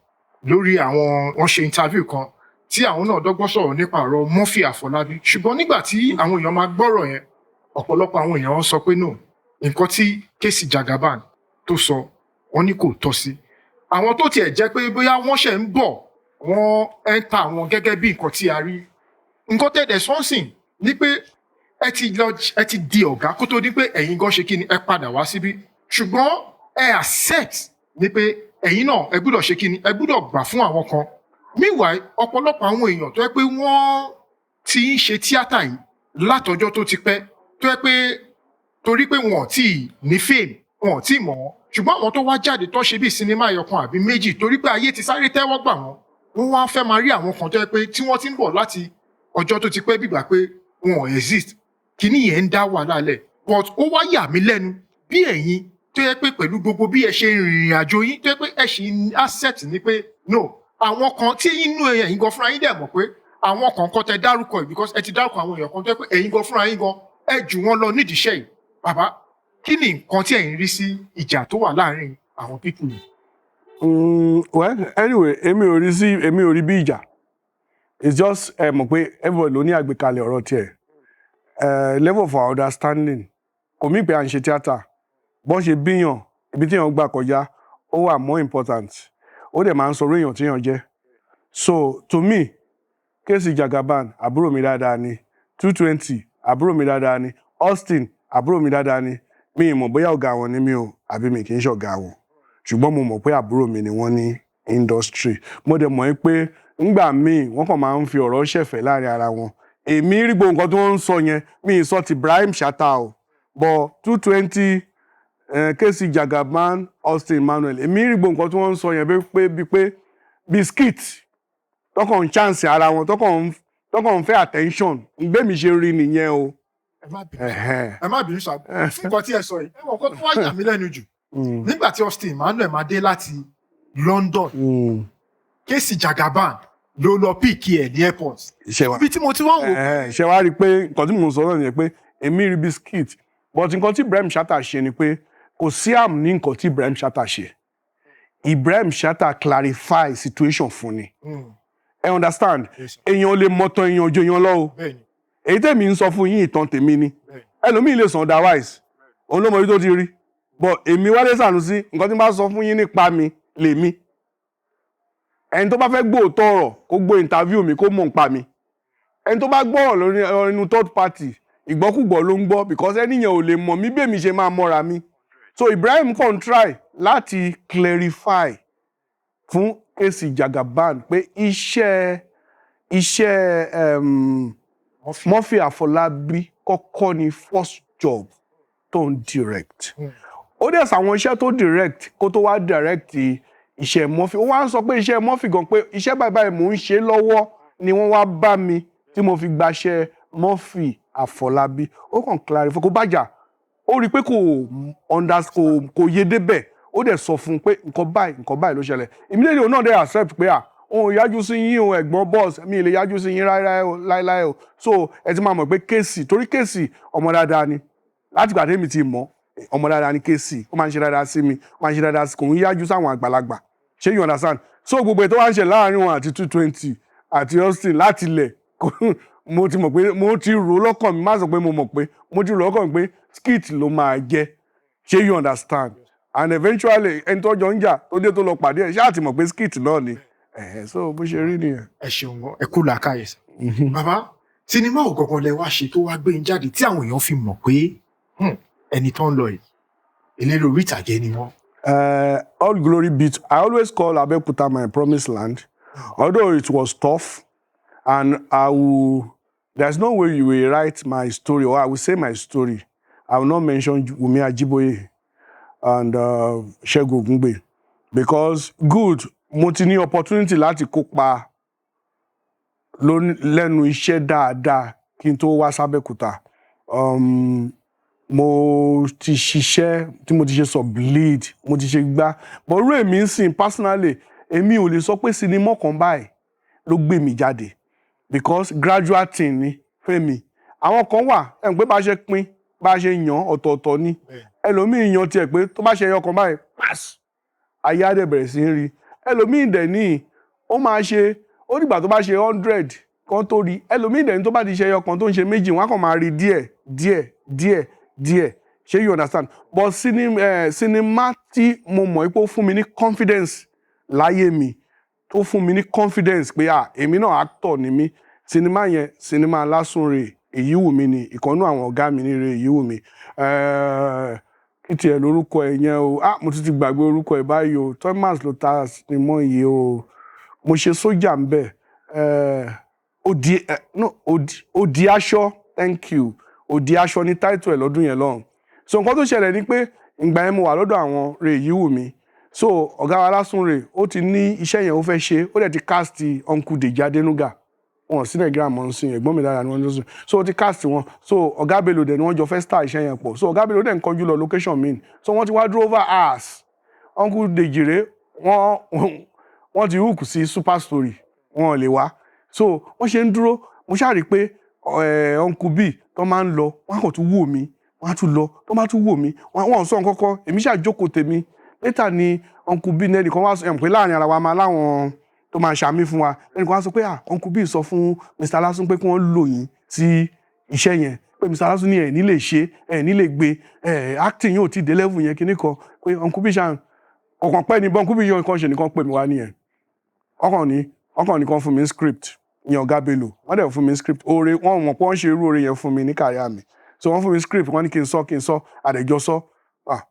[SPEAKER 2] lórí àwọn, wọ́n ṣe interview kan tí àwọn náà dọ́gbọ́n sọ̀rọ̀ nípa ọ̀rọ̀ Murphy Àfọlábí. Ṣùgbọ́n nígbà tí àwọn èèyàn máa gbọ́rọ̀ yẹn, ọ̀pọ̀lọpọ̀ àwọn èèyàn sọ pé no, nǹkan tí K.C. Jagaban tó sọ, wọ́n ní kò tọ́ sí àwọn tó tiẹ̀ jẹ́ pé bóyá wọ́n ṣẹ̀ ń bọ̀, wọ́n ẹ́ńtà wọn gẹ́gẹ́ bí nǹkan tí a rí. Nǹkan tẹ̀dẹ̀ sọ́nsìn ní pé ẹ ti lọ, ẹ ti di ọ̀gá kó tó di pé ẹ̀yin gan ṣe kí ni, ẹ padà wá síbí, ṣùgbọ́n ẹ accept ní pé ẹ̀yin náà ẹ gbúdọ̀ ṣe kí ni, ẹ gbúdọ̀ gbà fún àwọn kan. Meanwhile, ọ̀pọ̀lọpọ̀ àwọn èèyàn tó yẹ pé wọ́n ti ń ṣe tíátà yìí látọjọ́ tó ti pẹ́, tó yẹ pé torí pé wọn ò tí ì ní fame, wọn ò tí ì mọ̀ wọ́n, ṣùgbọ́n àwọn tó wá jáde tó ṣe bí sinimá ẹyọkan àbí méjì, torí pé ayé ti sáré tẹ́wọ́ gbà wọ́n, wọ́n wá fẹ́ máa rí àwọn kan tó yẹ pé tí wọ́n ti ń bọ̀ láti ọjọ́ tó ti pẹ́ bìgbà pé wọn ò exist. Kíní yẹn ń dá wàhálà lẹ̀. But ó wá yà mí lẹ́nu bí ẹ̀yin tó yẹ pé pẹ̀lú gbogbo bí ẹ ṣe rìnrìn àjò yín, tó yẹ pé ẹ ṣì ń accept ní pé no, àwọn kan tí inú ẹ̀yin gan fúnra yín dẹ̀ mọ̀ pé àwọn kan kan tẹ dárúkọ yìí, because ẹ ti dárúkọ àwọn èèyàn kan tó yẹ pé ẹ̀yin gan fúnra yín gan ẹ jù wọ́n lọ nídìí iṣẹ́ yìí. Bàbá, kí ni nǹkan tí ẹ̀yin rí sí ìjà tó wà láàárín àwọn people yìí?
[SPEAKER 1] Well, anyway, èmi ò rí bí ìjà. It's just, ẹ mọ̀ pé everybody ló ní àgbékalẹ̀ ọ̀rọ̀ tiẹ̀, level of our understanding. Kò mí pé à ń ṣe tíátà, bọ́n ṣe bíyàn, ibi tí èèyàn gbà kọjá, ó wà more important, ó dẹ̀ máa ń sọ orí èèyàn tí èèyàn jẹ́. So to me, K.C. Jagaban, àbúrò mi dáadáa ni. 220, àbúrò mi dáadáa ni. Austin, àbúrò mi dáadáa ni. Mi ì mọ̀ bóyá ọ̀gá wọn ni mí o àbí mi kì í ṣọ̀gá wọn, ṣùgbọ́n mo mọ̀ pé àbúrò mi ni wọ́n ní industry. Mo dẹ̀ mọ̀ pé ńgbà míì, wọ́n kàn máa ń fi ọ̀rọ̀ ṣẹ̀fẹ̀ láàrin ara wọn. Èmi rí gbogbo nǹkan tí wọ́n ń sọ yẹn. Mi ì sọ ti Ibrahim Chatta o, but 220, K.C. Jagaban, Austin Emmanuel, èmi rí gbogbo nǹkan tí wọ́n ń sọ yẹn bí pé biscuit tọkàn ń chance ara wọn, tọkàn ń fẹ́ attention. Gbé mi ṣe rí nìyẹn o.
[SPEAKER 2] Ẹ má bínú.
[SPEAKER 1] Ẹ̀hẹ́n.
[SPEAKER 2] Ẹ má bínú sá fún nǹkan tí ẹ sọ yìí. Ẹ wọ nǹkan tó wá yà mí lẹ́nu jù, nígbà tí Austin Emmanuel máa dé láti London, K.C. Jagaban ló lọ pick ẹ̀ ní airport.
[SPEAKER 1] Ṣe wá
[SPEAKER 2] Ibi tí mo ti wá ń wò.
[SPEAKER 1] Ẹ̀hẹ́n, ṣe wá rí i pé nǹkan tí mò ń sọ náà nìyẹn, pé èmi rí biscuit, but nǹkan tí Ibrahim Chatta ṣe ni pé kò sí àmì ní nǹkan tí Ibrahim Chatta ṣe. Ibrahim Chatta clarify situation fún ni. Ẹ understand?
[SPEAKER 2] Yes, sir.
[SPEAKER 1] Èèyàn lè mọ̀tàn èèyàn ojú èèyàn lọ o.
[SPEAKER 2] Bẹ́ẹ̀ni.
[SPEAKER 1] Èyí tèmi ń sọ fún yín, ìtàn tèmi ni.
[SPEAKER 2] Bẹ́ẹ̀ni.
[SPEAKER 1] Ẹlòmíì lè sọ otherwise. Òun ló mọ ibi tó ti rí. But èmi, Wálé Sànúsí, nǹkan tí n bá sọ fún yín nípa mi lèmi. Ẹni tó bá fẹ́ gbóòótọ́ ọ̀rọ̀, kó gbọ́ interview mi, kó mọ̀ nípa mi. Ẹni tó bá gbọ́ ọ̀rọ̀ lórí inú third party, ìgbọ́kùgbọ́ ló ń gbọ́, because ẹni yẹn ò lè mọ̀ mí bí èmi ṣe máa mọ́ra mi. So Ibrahim kàn try láti clarify fún KC Jagaban pé iṣẹ́ Murphy Àfọlábí kọ́kọ́ ni first job tó ń direct. Ó dẹ̀ sàwọn iṣẹ́ tó direct kó tó wá direct iṣẹ́ Murphy. Ó wá ń sọ pé iṣẹ́ Murphy gan, pé iṣẹ́ báyìí báyìí mò ń ṣe lọ́wọ́ ni wọ́n wá bá mi tí mo fi gbaṣẹ́ Murphy Àfọlábí. Ó kàn clarify, kó bàjá ó rí i pé kò under kò yé débẹ̀. Ó dẹ̀ sọ fún un pé nǹkan báyìí, nǹkan báyìí ló ṣẹlẹ̀. Immediately, òun náà dẹ̀ accept pé, à, òun ò yájú sí yín o, ẹ̀gbọ́n boss mi ì lè yájú sí yín láéláé o, láéláé o. So ẹ ti máa mọ̀ pé KC, torí KC ọmọ dáadáa ni. Láti ìgbà tẹ́mi ti mọ̀, ọmọ dáadáa ni KC. Ó máa ń ṣe dáadáa sí mi, ó máa ń ṣe dáadáa sí, kò ń yájú sáwọn àgbàlagbà. Ṣé you understand? So gbogbo ètò wa ń ṣe láàrin wọn àti 220 àti Austin láti ilẹ̀, mo ti mọ̀ pé, mo ti rò lọ́kàn mi, má sọ pé mo mọ̀ pé mo ti rò lọ́kàn mi pé skit ló máa jẹ́. Ṣé you understand? And eventually, ẹni tó jọ ń jà tó dé tó lọ pàdé ẹ̀ ṣáà ti mọ̀ pé skit náà ni. So bó ṣe rí nìyẹn.
[SPEAKER 2] Ẹ ṣeun gan, ẹ kú làákàyè sir. Bàbá, sinimá ògangan lẹ wá ṣe tó wá gbé yín jáde tí àwọn èèyàn fi mọ̀ pé ẹni tó ń lọ yìí, eléré orí ìtàgé ni wọ́n?
[SPEAKER 1] All glory be to, I always call Abeokuta my promised land, although it was tough, and I will, there's no way you will write my story or I will say my story, I will not mention Wumi Ajiboye and Segun Ogungbe, because good, mo ti ní opportunity láti kópa lẹ́nu iṣẹ́ dáadáa kí n tó wá sábẹ́òkúta. Mo ti ṣiṣẹ́ tí mo ti ṣe sub lead, mo ti ṣe gbá, but irú èmi ń sìn, personally, èmi ò lè sọ pé sinimá kan báyìí ló gbé mi jáde, because gradual thing ni fẹ́mi. Àwọn kan wà ẹ̀ ń pé bá a ṣe pín, bá a ṣe yàn ọ̀tọ̀ọ̀tọ̀ ni. Ẹlòmíì yan tiẹ̀ pé tó bá ṣe ẹyọ kan báyìí, pass, ayé á dẹ̀ bẹ̀rẹ̀ sí í rí. Ẹlòmíì dẹ̀ ní ó máa ṣe, ó dìgbà tó bá ṣe 100 kan tó rí. Ẹlòmíì dẹ̀ ní tó bá ti ṣe ẹyọ kan, tó ń ṣe méjì, wọ́n á kàn máa rí díẹ̀ díẹ̀ díẹ̀ díẹ̀. Ṣé you understand? But sinimá tí mo mọ̀ pé ó fún mi ní confidence láyé mi, tó fún mi ní confidence pé, ah, èmi náà actor ni mí, sinimá yẹn, sinimá Lásùnrè Èyí Wù Mí ni. Ìkànnú àwọn ọ̀gá mi ní Rè Èyí Wù Mí. Kí tiẹ̀ lórúkọ ẹ̀ yẹn o? Ah, mo tún ti gbàgbé orúkọ ẹ̀ báyìí o. Thomas ló ta sinimá yìí o. Mo ṣe sójà ń bẹ̀. Òdì no, Òdì Aṣọ, thank you. Òdì Aṣọ ní title ẹ̀ lọ́dún yẹn lọ́hùn. So nǹkan tó ṣẹlẹ̀ ni pé ìgbà yẹn mo wà lọ́dọ̀ àwọn Rè Èyí Wù Mí. So ọ̀gá wa Lásùnrè, ó ti ní iṣẹ́ yẹn ó fẹ́ ṣe, ó dẹ̀ ti cast Uncle Dèjì Adénúgà. Wọn ò sí Nàìjíríà mọ́ ń sìn, ẹ̀gbọ́n mi dára ni wọ́n ń sìn. So ó ti cast wọn. So Ọ̀gá Bello dẹ̀ ni wọ́n jọ fẹ́ star iṣẹ́ yẹn pọ̀. So Ọ̀gá Bello dẹ̀ ń kọjú lọ location mi, so wọ́n ti wá dúró over hours. Uncle Dèjì rè, wọ́n ti hook sí Super Story, wọn ò lè wá. So wọ́n ṣe ń dúró, mo ṣáà rí i pé Uncle B tó máa ń lọ, wọ́n á kàn tún wò mí, wọ́n á tún lọ, tó máa tún wò mí, wọ́n ò sọ nǹkan kan. Èmi ṣáà jókòó tèmi. Later ni Uncle B ní ẹnìkan wá sọ ẹ̀ pé láàrin ara wa máa láwọn tó máa ṣàmì fún wa. Ẹnìkan wá sọ pé, ah, Uncle B sọ fún Mr. Lasun pé kí wọ́n lò yín sí iṣẹ́ yẹn, pé Mr. Lasun ní ẹ̀ ní lè ṣe, ẹ̀ ní lè gbé ẹ̀, acting yóò ti dé level yẹn, kíní kan, pé Uncle B ṣàn ọkàn pẹ́ ní bọ́n. Uncle B yóò kàn ṣe nìkan pè mí wá nìyẹn. Ọkàn ní kan fún mi ní script ìyẹn. Ọ̀gá Bello, wọ́n dẹ̀ fún mi ní script. Oore, wọ́n mọ̀ pé wọ́n ṣe irú oore yẹn fún mi ní career mi. So wọ́n fún mi script, wọ́n ní kí n sọ, kí n sọ, àdẹ̀jọ sọ. Ah,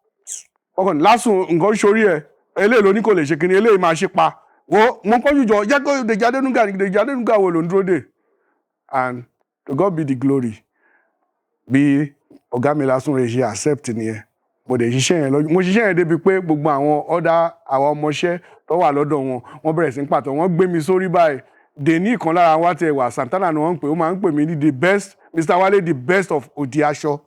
[SPEAKER 1] ọkàn ní Lásùn nǹkan sórí ẹ̀, eléyìí ló ní kò lè ṣe kíni, eléyìí máa ṣe pa wo. Mo kọ́jú jọ jẹ́ kó Dèjì Adénúgà ní. Dèjì Adénúgà wo ló ń dúró dè? And to God be the glory, bí ọ̀gá mi Lásùn rẹ̀ ṣe accept nìyẹn. Mo dẹ̀ ṣiṣẹ́ yẹn lọ́jọ́, mo ṣiṣẹ́ yẹn débi pé gbogbo àwọn ọ̀dà, àwọn ọmọọṣẹ́ tó wà lọ́dọ̀ wọn, wọ́n bẹ̀rẹ̀ sí ń pàtó, wọ́n gbé mi sórí báyìí. Dèní ìkan lára wa tẹ wà, Santana ni wọ́n ń pè, ó máa ń pè mí ní the best, Mr. Wale, the best of Odi Aṣọ.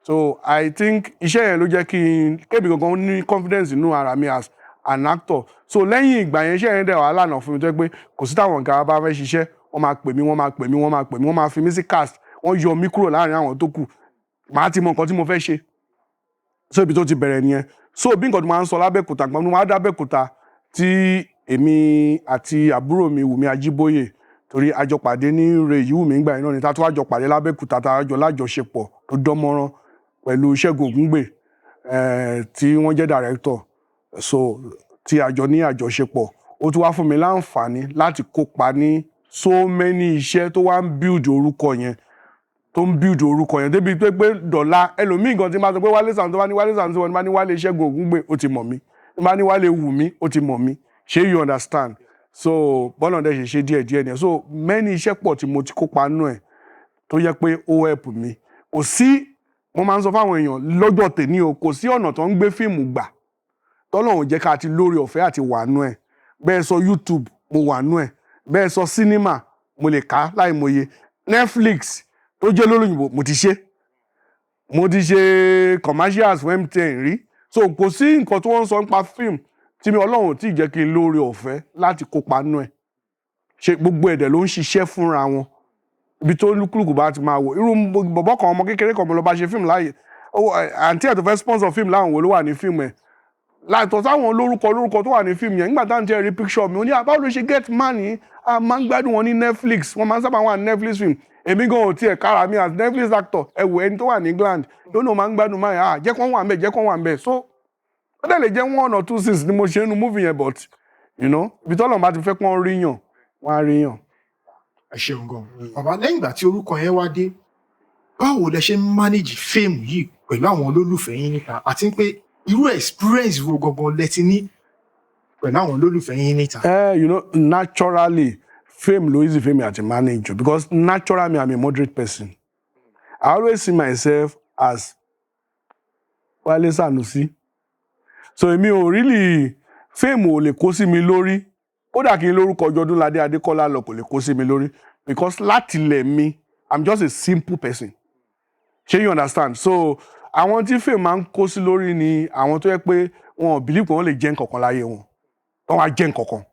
[SPEAKER 1] So I think iṣẹ́ yẹn ló jẹ́ kí n kébì gangan ní confidence nínú ara mi as an actor. So lẹ́yìn ìgbà yẹn, iṣẹ́ yẹn dẹ̀ wà lànà fún mi tó jẹ́ pé kò sí táwọn ọ̀gá bá fẹ́ ṣiṣẹ́, wọ́n máa pè mí, wọ́n máa pè mí, wọ́n máa pè mí, wọ́n máa fi mí sí cast, wọ́n yọ mí kúrò láàrin àwọn tó kù, màá ti mọ nǹkan tí mo fẹ́ ṣe. So ibi tó ti bẹ̀rẹ̀ nìyẹn. So bí nǹkan tó máa ń sọ lábẹ́òkúta, gbọ́n mo máa dábẹ́òkúta tí èmi àti àbúrò mi Wùmí Ajíbóyè, torí a jọ pàdé ní Re Ìyíwùmí ńgbà yẹn náà ni, tá a tún wá jọ pàdé lábẹ́òkúta, tá a jọ lájọṣepọ̀ tó dán mọ́rán. pẹ̀lú Ṣẹ́gun Ògúngbè tí wọ́n jẹ́ director, so tí a jọ ní àjọṣepọ̀, ó tún wá fún mi láǹfààní láti kópa ní so many iṣẹ́ tó wá ń build orúkọ yẹn, tó ń build orúkọ yẹn débi pé dọ̀la ẹlòmíì gan tí n bá sọ pé Wálé Sànúsí, tó bá ní Wálé Sànúsí, wọn bá ní Wálé Ṣẹ́gun Ògúngbè, ó ti mọ̀ mí. Tí n bá ní Wálé Wùmí, ó ti mọ̀ mí. Ṣé you understand? So bọ́lá dẹ̀ ṣe ṣe díẹ̀ díẹ̀ nìyẹn. So many iṣẹ́ pọ̀ tí mo ti kópa nínú ẹ̀ tó yẹ pé ó help mi. Kò sí, mo máa ń sọ fáwọn èèyàn lọ́jọ́ tèmi o, kò sí ọ̀nà tó ń gbé fíìmù gbà tọ́lọ́run jẹ́ ká ti lórí ọ̀fẹ́ àti wà nú ẹ̀. Bẹ́ẹ̀ sọ YouTube, mo wà nú ẹ̀. Bẹ́ẹ̀ sọ cinema, mo lè kà láì mọye. Netflix tó jẹ́ lólóyìnbó, mo ti ṣe, mo ti ṣe commercials fún MTN rí. So kò sí nǹkan tí wọ́n ń sọ nípa fíìmù tí mi Ọlọ́run ò tí ì jẹ́ kí n lórí ọ̀fẹ́ láti kópa nú ẹ̀. Ṣe gbogbo ẹ̀dẹ̀ ló ń ṣiṣẹ́ fúnra wọn, ibi tó lúkúlùkù bá ti máa wò. Irú bọ̀bọ̀ kan, ọmọ kékeré kan, mo lọ bá ṣe fíìmù láàyè. Àǹtí ẹ̀ tó fẹ́ sponsor fíìmù láwọn wo ló wà ní fíìmù ẹ̀ láìtọ́ sáwọn lórúkọ lórúkọ tó wà ní fíìmù yẹn. Nígbà táwọn ti rí picture mi, ó ní, "Báwo ló ṣe get man yìí? A máa ń gbádùn wọn ní Netflix, wọ́n máa ń sábà wà ní Netflix film." Èmi gan ò tiẹ̀ kára mi as Netflix actor. Ẹ wò, ẹni tó wà ní England lónìí, ó máa ń gbádùn máa yà, jẹ́ kó wà ń bẹ̀, jẹ́ kó wà ń bẹ̀. So ó dẹ̀ lè jẹ́ one or two scenes ni mo ṣe nínú movie yẹn, but you know, ibi tọ́lọ́run bá ti fẹ́ kí wọ́n rí yàn, wọ́n á rí yàn.
[SPEAKER 2] Ẹ ṣeun gan, bàbá. Lẹ́yìn ìgbà tí orúkọ yẹn wá dé, báwo lẹ ṣe ń manage fame yìí pẹ̀lú àwọn olólùfẹ́ yín níta, àti pé irú experience wo gangan lẹ ti ní pẹ̀lú àwọn olólùfẹ́ yín níta?
[SPEAKER 1] You know, naturally, fame ló easy fame àti manage o, because naturally I'm a moderate person. I always see myself as Wálé Sànúsí, so èmi ò really, fame ò lè kó sí mi lórí. Kódà kí n lórúkọ Ọdúnládé Adékọ́lá lọ, kò lè kó sí mi lórí, because láti ilẹ̀ mi, I'm just a simple person. Ṣé you understand? So àwọn tí fame máa ń kó sí lórí ni àwọn tó yẹ pé wọn ò believe pé wọ́n lè jẹ́ nǹkankan láyé wọn, wọ́n wá jẹ́ nǹkankan.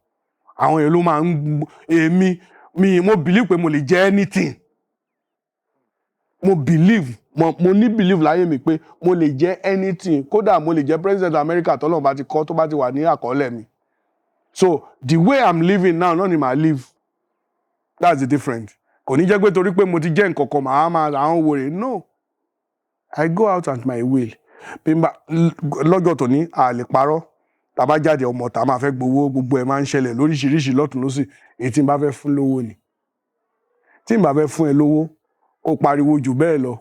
[SPEAKER 1] Àwọn èèyàn ló máa ń. Èmi mi, mo believe pé mo lè jẹ́ anything. Mo believe, mo ní believe láyé mi pé mo lè jẹ́ anything. Kódà mo lè jẹ́ president America, tọ́lọ́run bá ti kọ́, tó bá ti wà ní àkọọ́lẹ̀ mi. So the way I'm living now náà ni màá live. That's the difference. Kò ní jẹ́ pé torí pé mo ti jẹ́ nǹkan kan, màá máa àwọn wòrè. No, I go out at my will. Bí n bá lọ́jọ́ tòní, a lè parọ́, tá a bá jáde, ọmọ tá a máa fẹ́ gbowó, gbogbo ẹ̀ máa ń ṣẹlẹ̀ lóríṣiríṣi lọ́tùn lósì. Èyí tí n bá fẹ́ fún lówó ni, tí n bá fẹ́ fún ẹ lówó, ó pariwo jù bẹ́ẹ̀ lọ,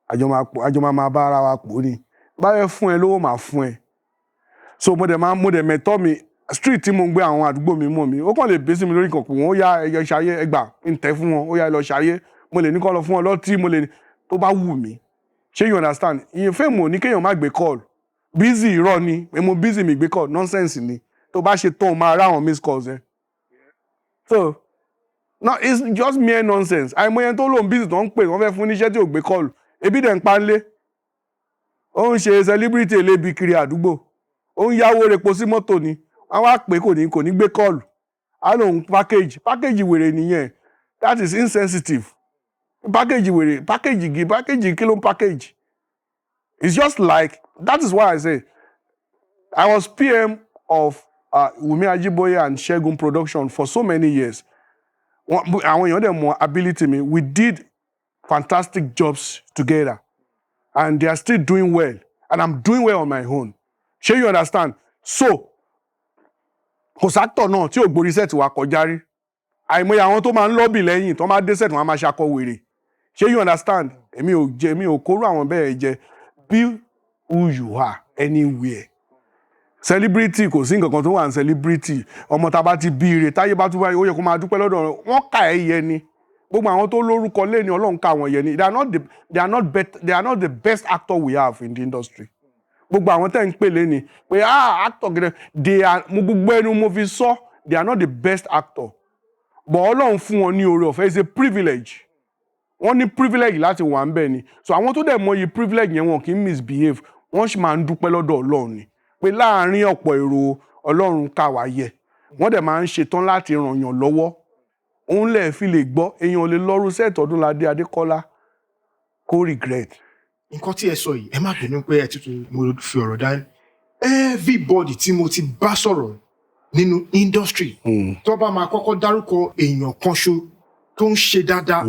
[SPEAKER 1] àjọ máa pò, àjọ máa máa bá ara wa pò ní. Bá fẹ́ fún ẹ lówó, máa fún ẹ. So mo dẹ̀ máa, mo dẹ̀ mẹ̀tọ́ mi. Street tí mo ń gbé, àwọn àdúgbò mi mọ̀ mi. Ó kàn lè bẹ́ sí mi lórí nǹkan pé wọ́n ó yá, ẹyọ ṣayé, ẹgbà ń tẹ́ fún wọn, ó yá, ẹ lọ ṣayé. Mo lè ní kọ́ lọ fún wọn lọ́tí, mo lè ní tó bá wù mí. Ṣé you understand? Ìyẹn fame ò ní kéèyàn má gbé call. Busy, irọ́ ni pé mo busy mi gbé call, nonsense ni. Tó bá ṣe tán, o máa rá àwọn miss calls ẹ. So no, it's just mere nonsense. Àìmọye tó lóun busy tó ń pè, wọ́n fẹ́ fún níṣẹ́ tí ò gbé call, ebi dẹ̀ ń pa ń lé. Ó ń ṣe celebrity elébi kiri àdúgbò, ó ń yáwó repo sí mọ́tò ni. Wọ́n wá pé kò ní gbé call, á lóun package. Package wèrè nìyẹn. That is insensitive. Package wèrè, package gi package, kí ló ń package? It's just like, that is why I say I was PM of Wumi Ajiboye and Segun production for so many years. Àwọn èèyàn dẹ̀ mọ ability mi. We did fantastic jobs together and they are still doing well and I'm doing well on my own. Ṣé you understand? So kò sí actor náà tí ò gborí set wa kọjá rí. Àìmọye àwọn tó máa ń lọ́bì lẹ́yìn tó máa dé set, wọn á máa ṣakọ wèrè. Ṣé you understand? Èmi ò jẹ, èmi ò kóró àwọn bẹ́ẹ̀ jẹ. Be who you are anywhere. Celebrity, kò sí nǹkan kan tó wà ní celebrity. Ọmọ tá a bá ti bí ire, táyé bá tún báyìí, ó yẹ kó máa dúpẹ́ lọ́dọ̀ wọn. Kà ẹ́ yẹ ni. Gbogbo àwọn tó lórúkọ lé ní, Ọlọ́run ká àwọn yẹ ni. They are not the best actor we have in the industry. Gbogbo àwọn tẹ́ ń pè lé ní pé, ah, actor gẹ́gẹ́, they are, mo gbogbo ẹnu mo fi sọ, they are not the best actor, but Ọlọ́run fún wọn ní oore ọ̀fẹ́. It's a privilege. Wọ́n ní privilege láti wà ń bẹ̀ ni. So àwọn tó dẹ̀ mọyì privilege yẹn, wọn kì í misbehave. Wọ́n sì máa ń dúpẹ́ lọ́dọ̀ Ọlọ́run ni pé láàárín ọ̀pọ̀ èrò, Ọlọ́run ká wá yẹ. Wọ́n dẹ̀ máa ń ṣetán láti ràn yàn lọ́wọ́. Òun lẹ̀ fi lè gbọ́, èèyàn lè lọ́rú set Ọdúnládé Adékọ́lá kó regret.
[SPEAKER 2] Nǹkan tí ẹ sọ yìí, ẹ má bínú pé ẹ tuntun mo fi ọ̀rọ̀ dání. Everybody tí mo ti bá sọ̀rọ̀ nínú industry, tó bá máa kọ́kọ́ dárúkọ èèyàn kan ṣo tó ń ṣe dáadáa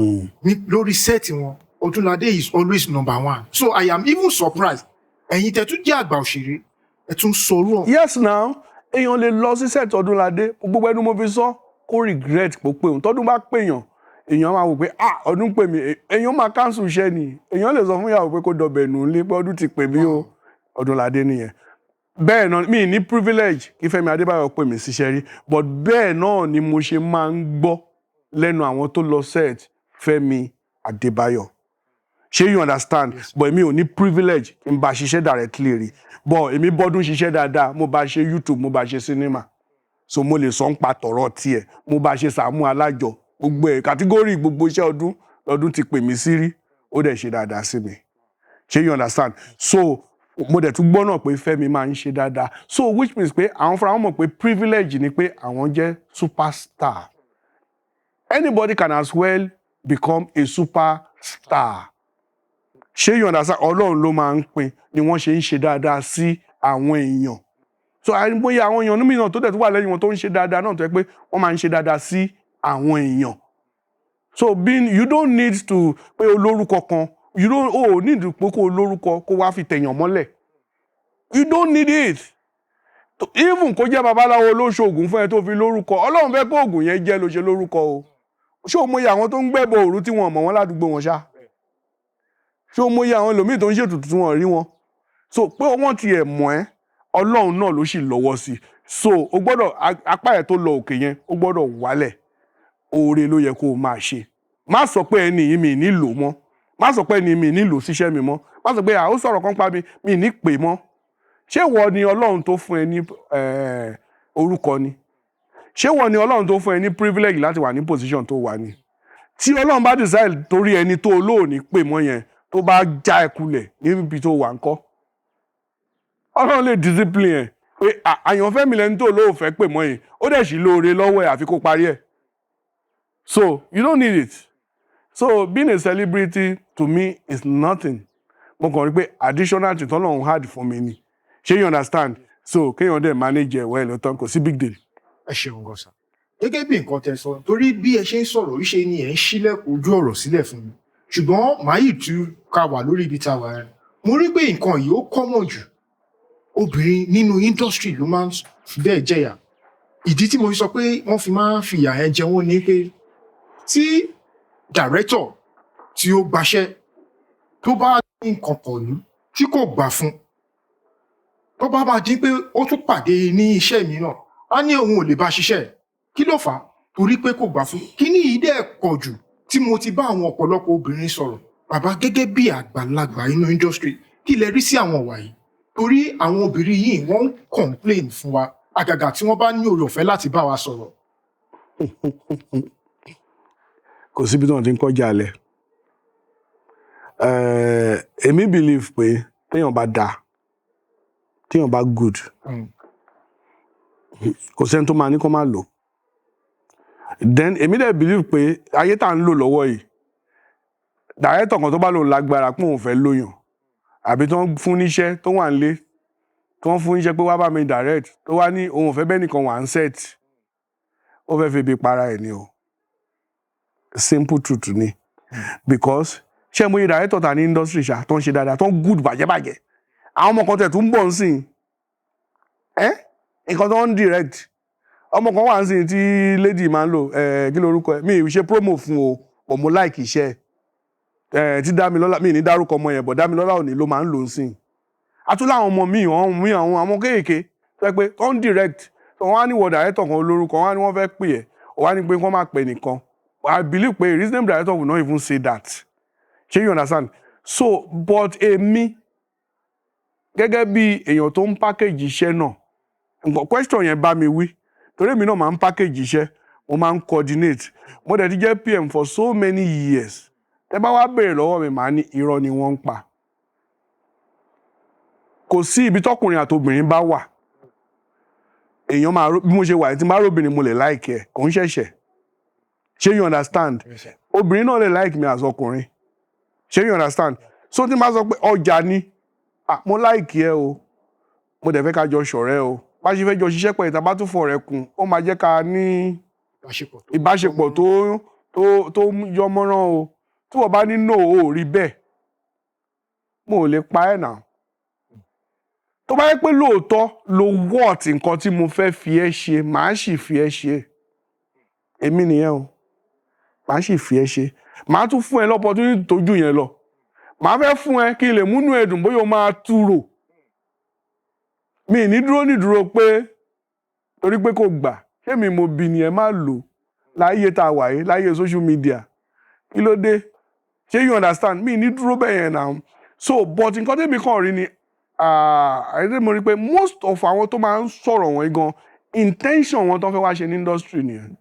[SPEAKER 2] lórí set wọn, Ọdúnládé is always number one. So I am even surprised. Ẹ̀yin tẹ́ tún jẹ́ àgbà òṣèré, ẹ tún sọ̀rọ̀.
[SPEAKER 1] Yes now, èèyàn lè lọ sí set Ọdúnládé, gbogbo ẹnu mo fi sọ, kó regret pé pé òun tọdún bá pèèyàn, èèyàn máa wò pé, "Ah, Ọdún pè mí." Èèyàn máa cancel iṣẹ́ ni. Èèyàn lè sọ fún ìyàwó pé kó dọbẹ̀ nù lé pé Ọdún ti pè mí o. Ọdúnládé nìyẹn. Bẹ́ẹ̀ náà mi ní privilege kí Fẹ́mi Adébáyọ̀ pè mí síṣẹ́ rí, but bẹ́ẹ̀ náà ni mo ṣe máa ń gbọ́ lẹ́nu àwọn tó lọ set Fẹ́mi Adébáyọ̀. Ṣé you understand?
[SPEAKER 2] Yes.
[SPEAKER 1] But èmi ò ní privilege kí n bá ṣiṣẹ́ directly rí, but èmi bọ́dún ṣiṣẹ́ dáadáa. Mo bá ṣe YouTube, mo bá ṣe cinema, so mo lè sọ ń pa tọ̀rọ̀ tiẹ̀. Mo bá ṣe Sàámú Alájọ, gbogbo ẹ̀ category, gbogbo iṣẹ́ Ọdún lọ́dún ti pè mí sí rí, ó dẹ̀ ṣe dáadáa sí mi. Ṣé you understand? So mo dẹ̀ tún gbọ́ náà pé Fẹ́mi máa ń ṣe dáadáa, so which means pé àwọn fúnra wọn mọ̀ pé privilege ni pé àwọn jẹ́ superstar. Anybody can as well become a superstar. Ṣé you understand? Ọlọ́run ló máa ń pín ni wọ́n ṣe ń ṣe dáadáa sí àwọn èèyàn. So àìmọye àwọn èèyàn mìíràn tó dẹ̀ tó wà lẹ́yìn wọn tó ń ṣe dáadáa náà, tó yẹ pé wọ́n máa ń ṣe dáadáa sí àwọn èèyàn. So being, you don't need to pé olórúkọ kan, you don't, oh, need pé kó olórúkọ kó wá fi tẹ̀yàn mọ́lẹ̀. You don't need it. Even kó jẹ́ babaláwo olóṣoògùn fún ẹ tó fi lórúkọ, Ọlọ́run fẹ́ kó oògùn yẹn jẹ́ ló ṣe lórúkọ o. Ṣé o mọyì àwọn tó ń gbẹ́bọ òru tí wọn mọ̀ wọ́n ládùúgbò wọn ṣá? Ṣé o mọyì àwọn ẹlòmíì tó ń ṣètùtù tí wọn rí wọn? So pé wọ́n tiẹ̀ mọ̀ ẹ́, Ọlọ́run náà ló sì lọ́wọ́ sí i. So o gbọ́dọ̀ apá ẹ̀ tó lọ òkè yẹn, ó gbọ́dọ̀ wálẹ̀. Oore ló yẹ kó o máa ṣe. Má sọ pé ẹni yìí, mi ní lò mọ́. Má sọ pé ẹni mi ní lò síṣẹ́ mi mọ́. Má sọ pé à ó sọ̀rọ̀ kan pa mi, mi ní pè mọ́. Ṣé ìwọ ni Ọlọ́run tó fún ẹ ní orúkọ ni? Ṣé ìwọ ni Ọlọ́run tó fún ẹ ní privilege láti wà ní position tó wà ní? Tí Ọlọ́run bá decide torí ẹni tó olóòní pè mọ́ yẹn, tó bá já ẹ kulẹ̀ níbi tó wà ńkọ́? Ọlọ́run lè discipline ẹ pé àyànfẹ́ mi lẹni tó olóòfẹ́ pè mọ́ yẹn, ó dẹ̀ sì lóore lọ́wọ́ ẹ̀, àfi kó parí ẹ̀. So you don't need it. So being a celebrity to me is nothing. Mo kàn rí pé additional thing tọ́lọ́run add fún mi ni. Ṣé you understand? So kéèyàn dẹ̀ manage ẹ̀ well tán, kò sí big deal.
[SPEAKER 2] Ẹ ṣeun gan sir. Gẹ́gẹ́ bí nǹkan tẹ́ sọ, torí bí ẹ ṣe ń sọ̀rọ̀ ṣe ni ẹ ń ṣílẹ̀kùn ojú ọ̀rọ̀ sílẹ̀ fún mi, ṣùgbọ́n màá yìí tú ká wà lórí ibi tá a wà rẹ̀. Mo rí pé nǹkan yìí, ó common jù, obìnrin nínú industry ló máa ń fi bẹ́ẹ̀ jẹ̀yà. Ìdí tí mo fi sọ pé wọ́n fi máa ń fi ìyà yẹn jẹ wọ́n ni pé tí director tí ó gbaṣẹ́ tó bá ní nǹkan pọ̀lú tí kò gbà fún, tó bá máa dín pé ó tún pàdé ní iṣẹ́ mìíràn, á ní òun ò lè bá ṣiṣẹ́. Kí ló fà á? Torí pé kò gbà fún. Kíní yìí dẹ̀ pọ̀ jù tí mo ti bá àwọn ọ̀pọ̀lọpọ̀ obìnrin sọ̀rọ̀. Bàbá, gẹ́gẹ́ bí àgbàlagbà inú industry, kí lẹ rí sí àwọn ìwà yìí? Torí àwọn obìnrin yìí, wọ́n ń complain fún wa, àgàgà tí wọ́n bá ní oore ọ̀fẹ́ láti bá wa sọ̀rọ̀.
[SPEAKER 1] Kò síbi tí wọ́n ti ń kọjá alẹ̀. Èmi believe pé téèyàn bá dáa, téèyàn bá good, kò sẹ́ni tó máa ní kó má lò. Then èmi dẹ̀ believe pé ayé tá à ń lò lọ́wọ́ yìí, director kan tó bá lò lágbára pé òun fẹ́ lóyàn, àbí tó ń fún níṣẹ́, tó wà nílé, tó ń fún níṣẹ́ pé wá bá mi direct, tó wá ní òun ò fẹ́ bẹ́ẹ̀ nìkan wà ń set, ó fẹ́ fi ibi para ẹ̀ ni o. Simple truth ni, because ṣé mo yẹ director ta ní industry ṣá tó ń ṣe dáadáa, tó ń good bàjẹ́bàjẹ́? Àwọn ọmọ kan tẹ̀ tún ń bọ̀ ń sìn ẹ́, nǹkan tó ń direct, ọmọ kan wà ń sìn tí lady máa ń lò ẹ̀, kí lorúkọ ẹ̀? Mi ì ṣe promo fún o, but mo like iṣẹ́ ẹ̀ tí Dámilọ́lá, mi ì ní dárúkọ ọmọ yẹn, but Dámilọ́lá òní ló máa ń lò ń sìn. Àtúntò àwọn ọmọ míì, àwọn míì, àwọn kéèké tó yẹ pé tó ń direct, tó wọ́n á ní wọ director kan olórúkọ, wọ́n á ní wọ́n fẹ́ pè ẹ́, wọ́n á ní pé wọ́n máa pè nìkan. I believe pé a reasonable director will not even say that. Ṣé you understand? So but èmi gẹ́gẹ́ bí èèyàn tó ń package iṣẹ́ náà, nǹkan question yẹn bá mi wí, torí èmi náà máa ń package iṣẹ́, mo máa ń coordinate, mo dẹ̀ ti jẹ́ PM for so many years. Tẹ́ bá wá béèrè lọ́wọ́ mi, màá ní irọ́ ni wọ́n ń pa. Kò sí ibi tọkùnrin àtobìnrin bá wà, èèyàn máa bí mo ṣe wà tí n bá róbìnrin, mo lè like ẹ, kò ń ṣẹ̀ṣẹ̀. Ṣé you understand? Obìnrin náà lè like mi as ọkùnrin. Ṣé you understand? So tí n bá sọ pé ọjà ni, ah, mo like ẹ o, mo dẹ̀ fẹ́ ká jọ ṣọ̀rẹ́ o, bá ṣe fẹ́ jọ ṣiṣẹ́ pẹ̀lú, tá a bá tún fọ̀rẹ́ kún, ó máa jẹ́ ká ní
[SPEAKER 2] ìbáṣepọ̀ tó
[SPEAKER 1] ìbáṣepọ̀ tó yọmọ́rán o. Tí wọ́n bá ní no, ò rí bẹ́ẹ̀, mo ò lè pa ẹ́ náà. Tó bá yẹ pé lóòótọ́ lo worth nǹkan tí mo fẹ́ fi ẹ́ ṣe, màá sì fi ẹ́ ṣe. Èmi nìyẹn o, màá sì fi ẹ́ ṣe. Màá tún fún ẹ l'opportunity tó jù yẹn lọ. Màá fẹ́ fún ẹ kí n lè múnú ẹ dùn, bóyá o máa túrò. Mi ì ní dúró nídúró pé torí pé kò gbà. Ṣé mi mo bí ni? Ẹ má lò láyé tá a wà yìí, láyé social media, kí ló dé? Ṣé you understand? Mi ní dúró bẹ́ẹ̀ yẹn náà. So, but nǹkan tẹ́mi kàn rí ni, àyẹ̀dẹ́ mo rí pé most of àwọn tó máa ń sọ̀rọ̀ wọ̀nyí gan, intention wọn tó fẹ́ wá ṣe ní industry nìyẹn.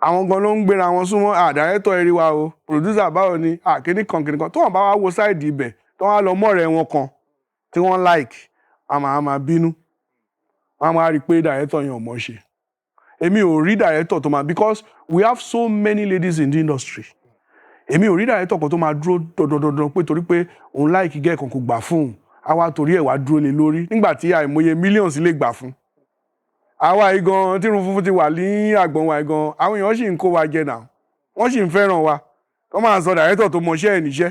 [SPEAKER 1] Àwọn gan ló ń gbéra wọn súnmọ́ director, ẹ rí wa o, producer, báwo ni, kíní kan kíní kan. Tó wọn bá wá wo side ibẹ̀, tó wọn á lọ mọ́rẹ̀ẹ́ wọn kan tí wọ́n like, a máa bínú, wọ́n á máa rí i pé director yẹn ò mọ̀ ṣe. Èmi ò rí director tó máa, because we have so many ladies in the industry, èmi ò rí director kan tó máa dúró dandandandan pé torí pé òun like girl kan, kò gbà fún un, á wá torí ẹ̀ wá dúró lé lórí, nígbà tí àìmọye millions lè gbà fún. Àwa yìí gan, tírun funfun ti wà ní àgbọ̀n wa yìí gan, àwọn èèyàn sì ń kó wa jẹ náà, wọ́n sì ń fẹ́ràn wa. Wọ́n máa sọ director tó mọṣẹ́ ẹ̀ níṣẹ́,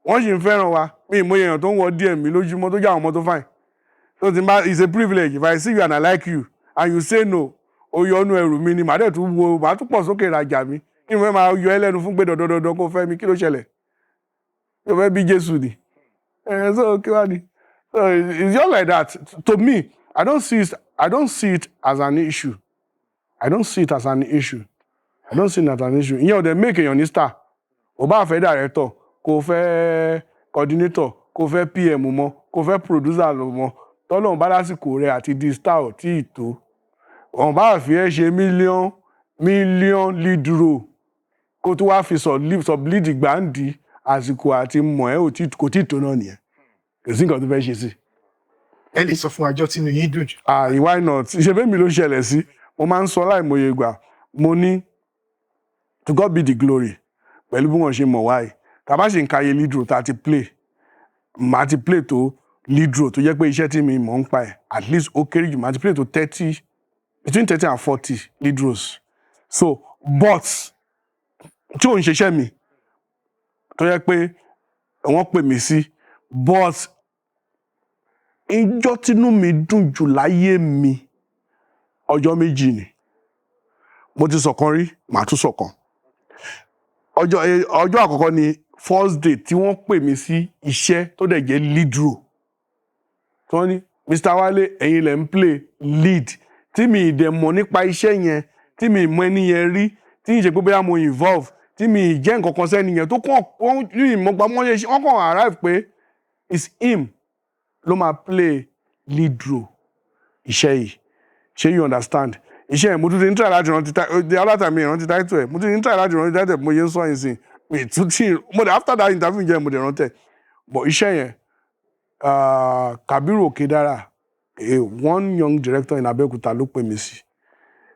[SPEAKER 1] wọ́n sì ń fẹ́ràn wa. Mi ìmọye èèyàn tó ń wọ DM mi lójúmọ́, tó jẹ́ àwọn ọmọ tó fine. So tí n bá, it's a privilege. If I see you and I like you and you say no, o yọ ọ́nú ẹrù mi ni. Màá dẹ̀ tún wo, màá tún pọ̀ sókè rajà mi. Kí n fẹ́ máa yọ ẹ́ lẹ́nu fún pé dandandandan kó fẹ́ mi? Kí ló ṣẹlẹ̀? Kí o fẹ́ bí Jésù ni ẹ̀? So kí wá ni? So it's just like that. To me, I don't see it as an issue. I don't see it as an issue. I don't see it as an issue. Ìyẹn ò dẹ̀ make èèyàn ní star. Ò bá fẹ́ director, kò fẹ́ coordinator, kò fẹ́ PM mọ́, kò fẹ́ producer lọ mọ́, tọ́lọ́run bá lásìkò rẹ̀ àti di star ò tí ì tó, wọ́n bá fi ẹ́ ṣe million million lead role, kó tó wá fi sub lead gbàǹdì, àsìkò àti mọ̀ ẹ́ kò tí ì tó náà nìyẹn. Kò sí nǹkan tó fẹ́ ṣe sí.
[SPEAKER 2] Ẹ lè sọ fún àjọ tínú yín dùn jù?
[SPEAKER 1] Ah, why not? Ṣe bẹ́ẹ̀ mi ló ṣẹlẹ̀ sí. Mo máa ń sọ láìmọye ìgbà, mo ní to God be the glory pẹ̀lú bí wọ́n ṣe mọ̀ wáyé. Tá a bá ṣe ń ka iye lead role tá a ti play, màá ti play tó lead role tó jẹ́ pé iṣẹ́ tí mi mọ̀ ń pa ẹ̀, at least ó kéré jù, màá ti play tó 30, between 30 and 40 lead roles. So, but tí ò ń ṣiṣẹ́ mi, tó jẹ́ pé wọ́n pè mí sí. But ìjọ́ tínú mi dùn jù láyé mi, ọjọ́ méjì ni. Mo ti sọ̀kan rí, màá tún sọ̀kan. Ọjọ́ àkọ́kọ́ ni first day tí wọ́n pè mí sí iṣẹ́ tó dẹ̀ jẹ́ lead role, tí wọ́n ní, "Mr. Wale, ẹ̀yin lẹ̀ ń play lead," tí mi ì dẹ̀ mọ̀ nípa iṣẹ́ yẹn, tí mi ì mọ ẹni yẹn rí, tí ì ṣe pé bóyá mo involve, tí mi ì jẹ́ nǹkan kan sẹ́ni yẹn, tó kàn wọ́n ní ìmọ̀ gba wọ́n ṣe, wọ́n kàn arrive pé it's him ló máa play lead role iṣẹ́ yìí. Ṣé you understand? Iṣẹ́ yẹn, mo tún ti ń try láti rántí the other time, mi rántí title ẹ̀. Mo tún ti ń try láti rántí title ẹ̀, mo yẹ ń sọ yín sìn, mi tún tí mo dẹ̀ after that interview jẹ́ mo dẹ̀ rántí ẹ̀. But iṣẹ́ yẹn, Kabiru Okedara, a one young director in Abeokuta, ló pè mí sí.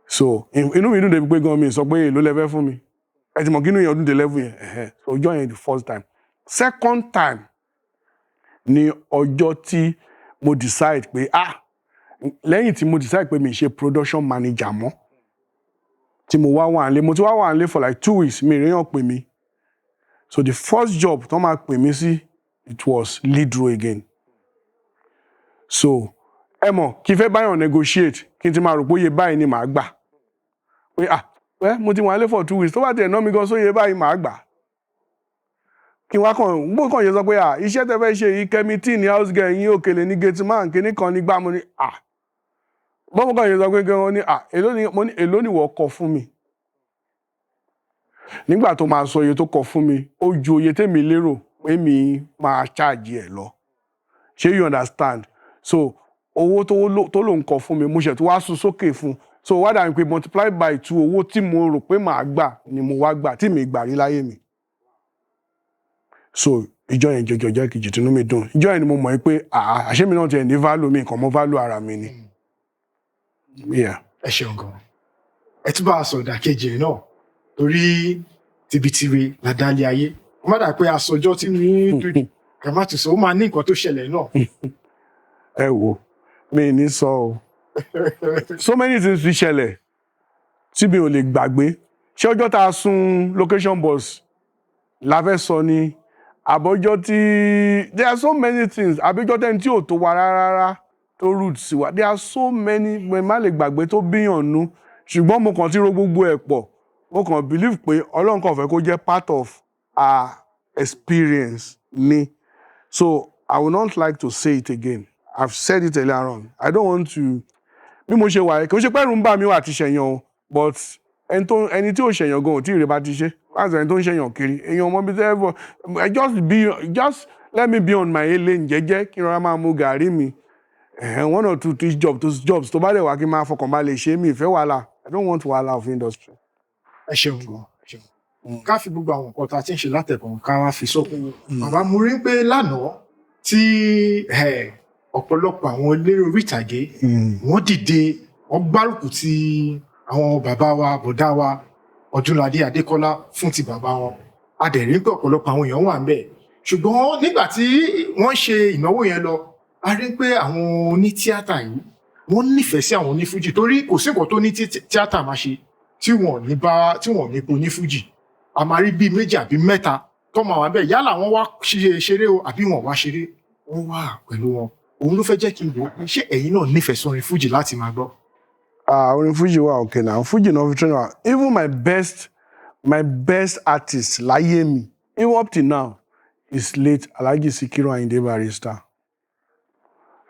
[SPEAKER 1] So inú mi dùn débi pé gan mi sọ pé èló lẹ fẹ́ fún mi. Ẹ ti mọ̀ kí inú yẹn dùn dé level yẹn, ẹ̀hẹ́. So ọjọ́ yẹn, the first time. Second time ní ọjọ́ tí mo decide pé, ah, lẹ́yìn tí mo decide pé mi ṣe production manager mọ́, tí mo wá wà nílé, mo ti wá wà nílé for like 2 weeks, mi ìrìyàn pè mí. So the first job tó máa pè mí sí, it was lead role again. So ẹ mọ̀ kí n fẹ́ báyọ̀ negotiate, kí n ti máa rò pé iye báyìí ni màá gbà, pé ah, well, mo ti wà nílé for 2 weeks, tó bá tiẹ̀ ná mi gan sóye báyìí màá gbà. Kí n wá kàn gbó kàn yẹ sọ pé, ah, iṣẹ́ tẹ́ fẹ́ ṣe yìí, Kẹ́mi tí ní house girl yín, Òkèlè ní gate man, kíní kan ní gbá. Mo ní, ah, bọ́mú kàn yẹ sọ pé kí wọ́n ní, ah, èló ni? Mo ní, èló ni wọ́n kọ fún mi? Nígbà tó máa sọ iye tó kọ fún mi, ó ju iye tèmi lérò pé mi máa charge ẹ̀ lọ. Ṣé you understand? So owó tó lòun kọ fún mi, mo ṣẹ̀ tó wá sún sókè fún. So wá dàbí pé multiply by two owó tí mo rò pé màá gbà ni mo wá gbà, tí mi gbà rí láyé mi. So ìjọ yẹn jọjọ ọjọ́ kejì tínú mi dùn. Ìjọ yẹn ni mo mọ̀ pé àṣé mi náà tiẹ̀ ní value, mi nǹkan mọ́ value ara mi ni. Yeah.
[SPEAKER 2] Ẹ ṣeun gan. Ẹ tún bá a sọ ìdàkejì ẹ náà, torí tibitire la dálé ayé. Ó má dà pé aṣọjọ́ tí ní dùn jù, kà má tún sọ, ó máa ní nǹkan tó ṣẹlẹ̀ náà.
[SPEAKER 1] Ẹ wo, mi ní sọ o. So many things fi ṣẹlẹ̀ tí mi ò lè gbàgbé. Ṣé ọjọ́ tá a sun location bus la fẹ́ sọ ni, àbọ̀jọ́ tí, there are so many things, àbíjọ́ tẹ́ni tí ò tó wa rárá rárá tó rude sí wa? There are so many mo má lè gbàgbé tó bíyàn nú, ṣùgbọ́n mo kàn ti ro gbogbo ẹ̀ pọ̀. Mo kàn believe pé Ọlọ́run kàn fẹ́ kó jẹ́ part of our experience ni. So I would not like to say it again. I've said it earlier on. I don't want to. Bí mo ṣe wà yìí, kò ń ṣe pé ẹ̀rù ń bà mí wà àti ṣẹ̀yàn o, but ẹni tó ẹni tí ò ṣẹ̀yàn gan ò tí ì rí bá ti ṣe láti ẹni tó ń ṣẹ̀yàn kiri. Èèyàn ọmọ bíi tẹ́lẹ̀. I just be just let me be on my lane jẹ́jẹ́, kí n rọra máa mu gàrí mi, one or two three job, those jobs tó bá dẹ̀ wá, kí n máa fọkàn balẹ̀ ṣe. Mí ìfẹ́ wàhálà. I don't want wàhálà of industry.
[SPEAKER 2] Ẹ ṣeun gan, ẹ ṣeun. Ká fi gbogbo àwọn nǹkan tá a ti ń ṣe látẹ̀kùn, ká wá fi sókun. Bàbá, mo rí pé lánàá tí ọ̀pọ̀lọpọ̀ àwọn eléré orí ìtàgé, wọ́n dìde, wọ́n gbárùkù ti àwọn bàbá wa, bọ̀dá wa Ọdúnladé Adékọ́lá fún ti bàbá wọn. A dẹ̀ rí pé ọ̀pọ̀lọpọ̀ àwọn èèyàn wà ń bẹ̀, ṣùgbọ́n nígbà tí wọ́n ṣe ìnáwó yẹn lọ, a rí pé àwọn onítíátà yìí, wọ́n nífẹ̀ẹ́ sí àwọn onífújì, torí kò sí nǹkan tó ní tíátà máa ṣe tí wọ́n ní bá tí wọ́n ní po onífújì. A máa rí bíi méjì àbí mẹ́ta tó máa wà bẹ́ẹ̀, yálà wọ́n wá ṣe ṣeré o àbí wọ́n wá ṣeré, wọ́n wà pẹ̀lú wọn. Òun ló fẹ́ jẹ́ kí n wò ó pé ṣé ẹ̀yin náà nífẹ̀ẹ́ sórin fújì láti máa gbọ́?
[SPEAKER 1] Ah, orin fújì wà okay now. Fújì náà fi train wa. Even my best artist láyé mi, even up till now, is late Alhaji Sikiru Ayinde Barrister.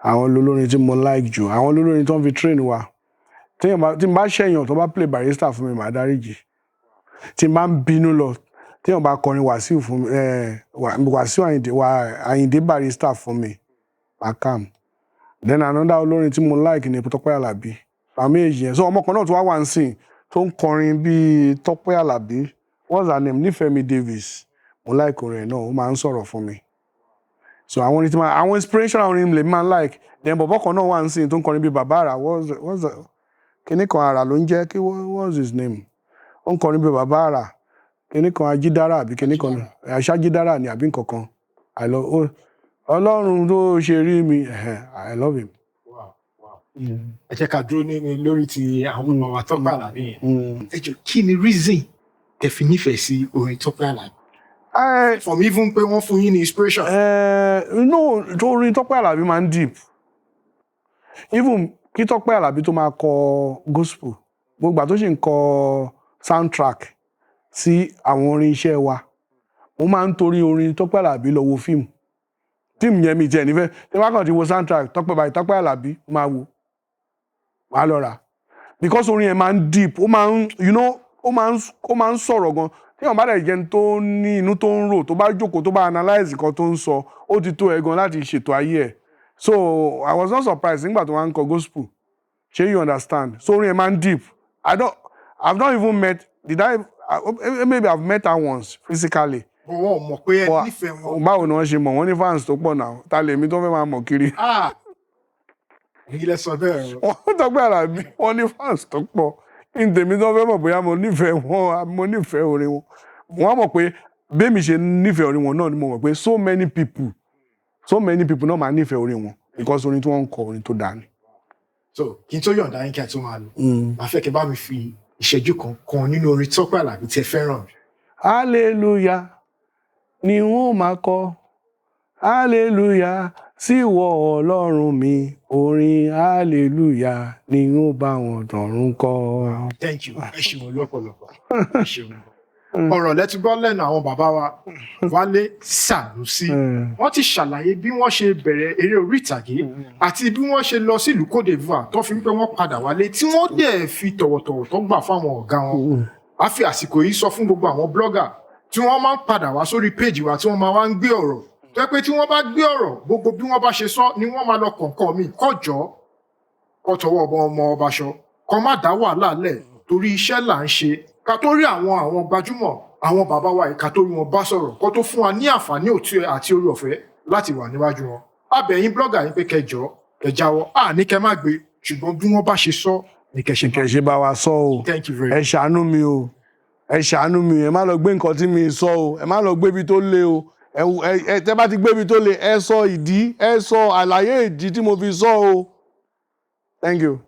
[SPEAKER 1] Àwọn lolórin tí mo like jù, àwọn lolórin tó ń fi train wa. Téèyàn bá, tí n bá ṣẹ̀yàn, tó bá play Barrister fún mi, màá dáríjì. Tí n bá ń bínú lọ, téèyàn bá kọrin Wàsíù fún mi, Wàsíù Àyìndé, wà Àyìndé Barrister fún mi, màá calm. Then another olórin tí mo like ni Tọ́pẹ́ Àlàbí. Àwọn méjèèjì yẹn. So ọmọ kan náà tó wá wà ń sìn tó ń kọrin bíi Tọ́pẹ́ Àlàbí, what's her name, Nífẹ̀mí Davis. Mo like orin ẹ̀ náà, ó máa ń sọ̀rọ̀ fún mi. So àwọn orin tí máa, àwọn inspirational orin lèmi máa ń like. Then bọ̀bọ̀ kan náà wà ń sìn tó ń kọrin bíi Bàbá Àrà, what's the kíní kan àrà ló ń jẹ́ kí, what's his name? Ó ń kọrin bíi Bàbá Àrà, kíní kan Ajídára àbí kíní kan Aṣájídára ni àbí nǹkan kan. I love, oh, Ọlọ́run tó ṣe rí mi, I love him.
[SPEAKER 2] Ẹ jẹ́ ká dúró ní lórí ti àwọn ọmọ wa Tọ́pẹ́ Àlàbí yẹn. Ẹ jọ̀ọ́, kí ni reason tẹ́ fi nífẹ̀ẹ́ sí orin Tọ́pẹ́ Àlàbí, from even pé wọ́n fún yín ní inspiration?
[SPEAKER 1] No, orin Tọ́pẹ́ Àlàbí máa ń deep. Even kí Tọ́pẹ́ Àlàbí tó máa kọ gospel, gbogbo àtó sì ń kọ soundtrack sí àwọn orin iṣẹ́ wa, mo máa ń torí orin Tọ́pẹ́ Àlàbí lọ wo fíìmù. Fíìmù yẹn, mi tiẹ̀ nífẹ̀ẹ́ tí wọ́n kàn ti wo soundtrack Tọ́pẹ́ báyìí, Tọ́pẹ́ Àlàbí, máa wo, máa lọ rà, because orin yẹn máa ń deep, ó máa ń you know ó máa ń sọ̀rọ̀ gan. Tí wọ́n bá dẹ̀ jẹun tó ní inú tó ń rò, tó bá jókòó, tó bá analyse nǹkan tó ń sọ, ó ti tó ẹ gan láti ṣètò ayé ẹ̀. So I was not surprised nígbà tó wá ń kọ gospel. Ṣé you understand? So orin yẹn máa ń deep. I've not even met, did I, maybe I've met her once physically.
[SPEAKER 2] But wọn ò mọ̀ pé ẹ nífẹ̀ẹ́ wọn.
[SPEAKER 1] Báwo ni wọ́n ṣe mọ̀? Wọ́n ní fans tó pọ̀ náà. Ta lèmi tó fẹ́ máa mọ̀ kiri?
[SPEAKER 2] Ah, èyí lẹ sọ bẹ́ẹ̀ o.
[SPEAKER 1] Wọ́n Tọ́pẹ́ Àlàbí, wọ́n ní fans tó pọ̀. Kí n tèmi tó fẹ́ mọ̀ bóyá mo nífẹ̀ẹ́ wọn, mo nífẹ̀ẹ́ orin wọn? Wọ́n mọ̀ pé bẹ́ẹ̀ mi ṣe nífẹ̀ẹ́ orin wọn náà ni mo mọ̀ pé so many people náà máa nífẹ̀ẹ́ orin wọn, because orin tí wọ́n ń kọ, orin tó dáa ni.
[SPEAKER 2] So kí n tó yọ̀ǹda yín, kí a tó máa lọ, màá fẹ́ kí ẹ bá mi fi ìṣẹ́jú kan kan nínú orin Tọ́pẹ́ Àlàbí tí ẹ fẹ́ràn.
[SPEAKER 1] Hallelujah ni wọ́n máa kọ, hallelujah sí ìwọ Ọlọ́run mi, orin hallelujah ni wọ́n bá wọn dọ̀run kọ.
[SPEAKER 2] Thank you, ẹ ṣeun lọ́pọ̀lọpọ̀, ẹ ṣeun. Ọ̀rọ̀ lẹ́tí gbọ́ lẹ́nu àwọn bàbá wa Wálé Sànúsí. Wọ́n ti ṣàlàyé bí wọ́n ṣe bẹ̀rẹ̀ eré orí ìtàgé àti bí wọ́n ṣe lọ sílùú Côte d'Ivoire, tó fi ń pé wọ́n padà wálé, tí wọ́n dẹ̀ fi tọ̀wọ̀tọ̀wọ̀ tó gbà fáwọn ọ̀gá wọn. A fi àsìkò yìí sọ fún gbogbo àwọn blogger tí wọ́n máa ń padà wá sórí péjì wa, tí wọ́n máa wá ń gbé ọ̀rọ̀ tó yẹ pé tí wọ́n bá gbé ọ̀rọ̀, gbogbo bí wọ́n bá ṣe sọ ni wọ́n máa lọ kọ̀ọ̀kan mi kọjọ́ kọ́ tọwọ́ ọmọ ọmọ ọba ṣọ, kọ́ má dá wàhálà lẹ̀, torí iṣẹ́ là ń ṣe. Ká tó rí àwọn gbajúmọ̀, àwọn bàbá wa yìí, ká tó rí wọn bá sọ̀rọ̀, kó tó fún wa ní àǹfààní òtún àti orí ọ̀fẹ́ láti wà níwájú wọn, abẹ̀yìn blogger yín pé kẹjọ kẹjáwọ́. À ní kẹ má gbé, ṣùgbọ́n bí wọ́n bá ṣe sọ ní kẹ ṣe.
[SPEAKER 1] Kẹ̀ ṣe bá wa sọ o.
[SPEAKER 2] Thank you very
[SPEAKER 1] Ẹ
[SPEAKER 2] much.
[SPEAKER 1] ṣàánú mi o, ẹ ṣàánú mi. Ẹ má lọ gbé nǹkan tí mi sọ o, ẹ má lọ gbé ibi tó le o. Ẹ tẹ́ bá ti gbé ibi tó le, ẹ sọ ìdí, ẹ sọ àlàyé ìdí tí mo fi sọ o. Thank you.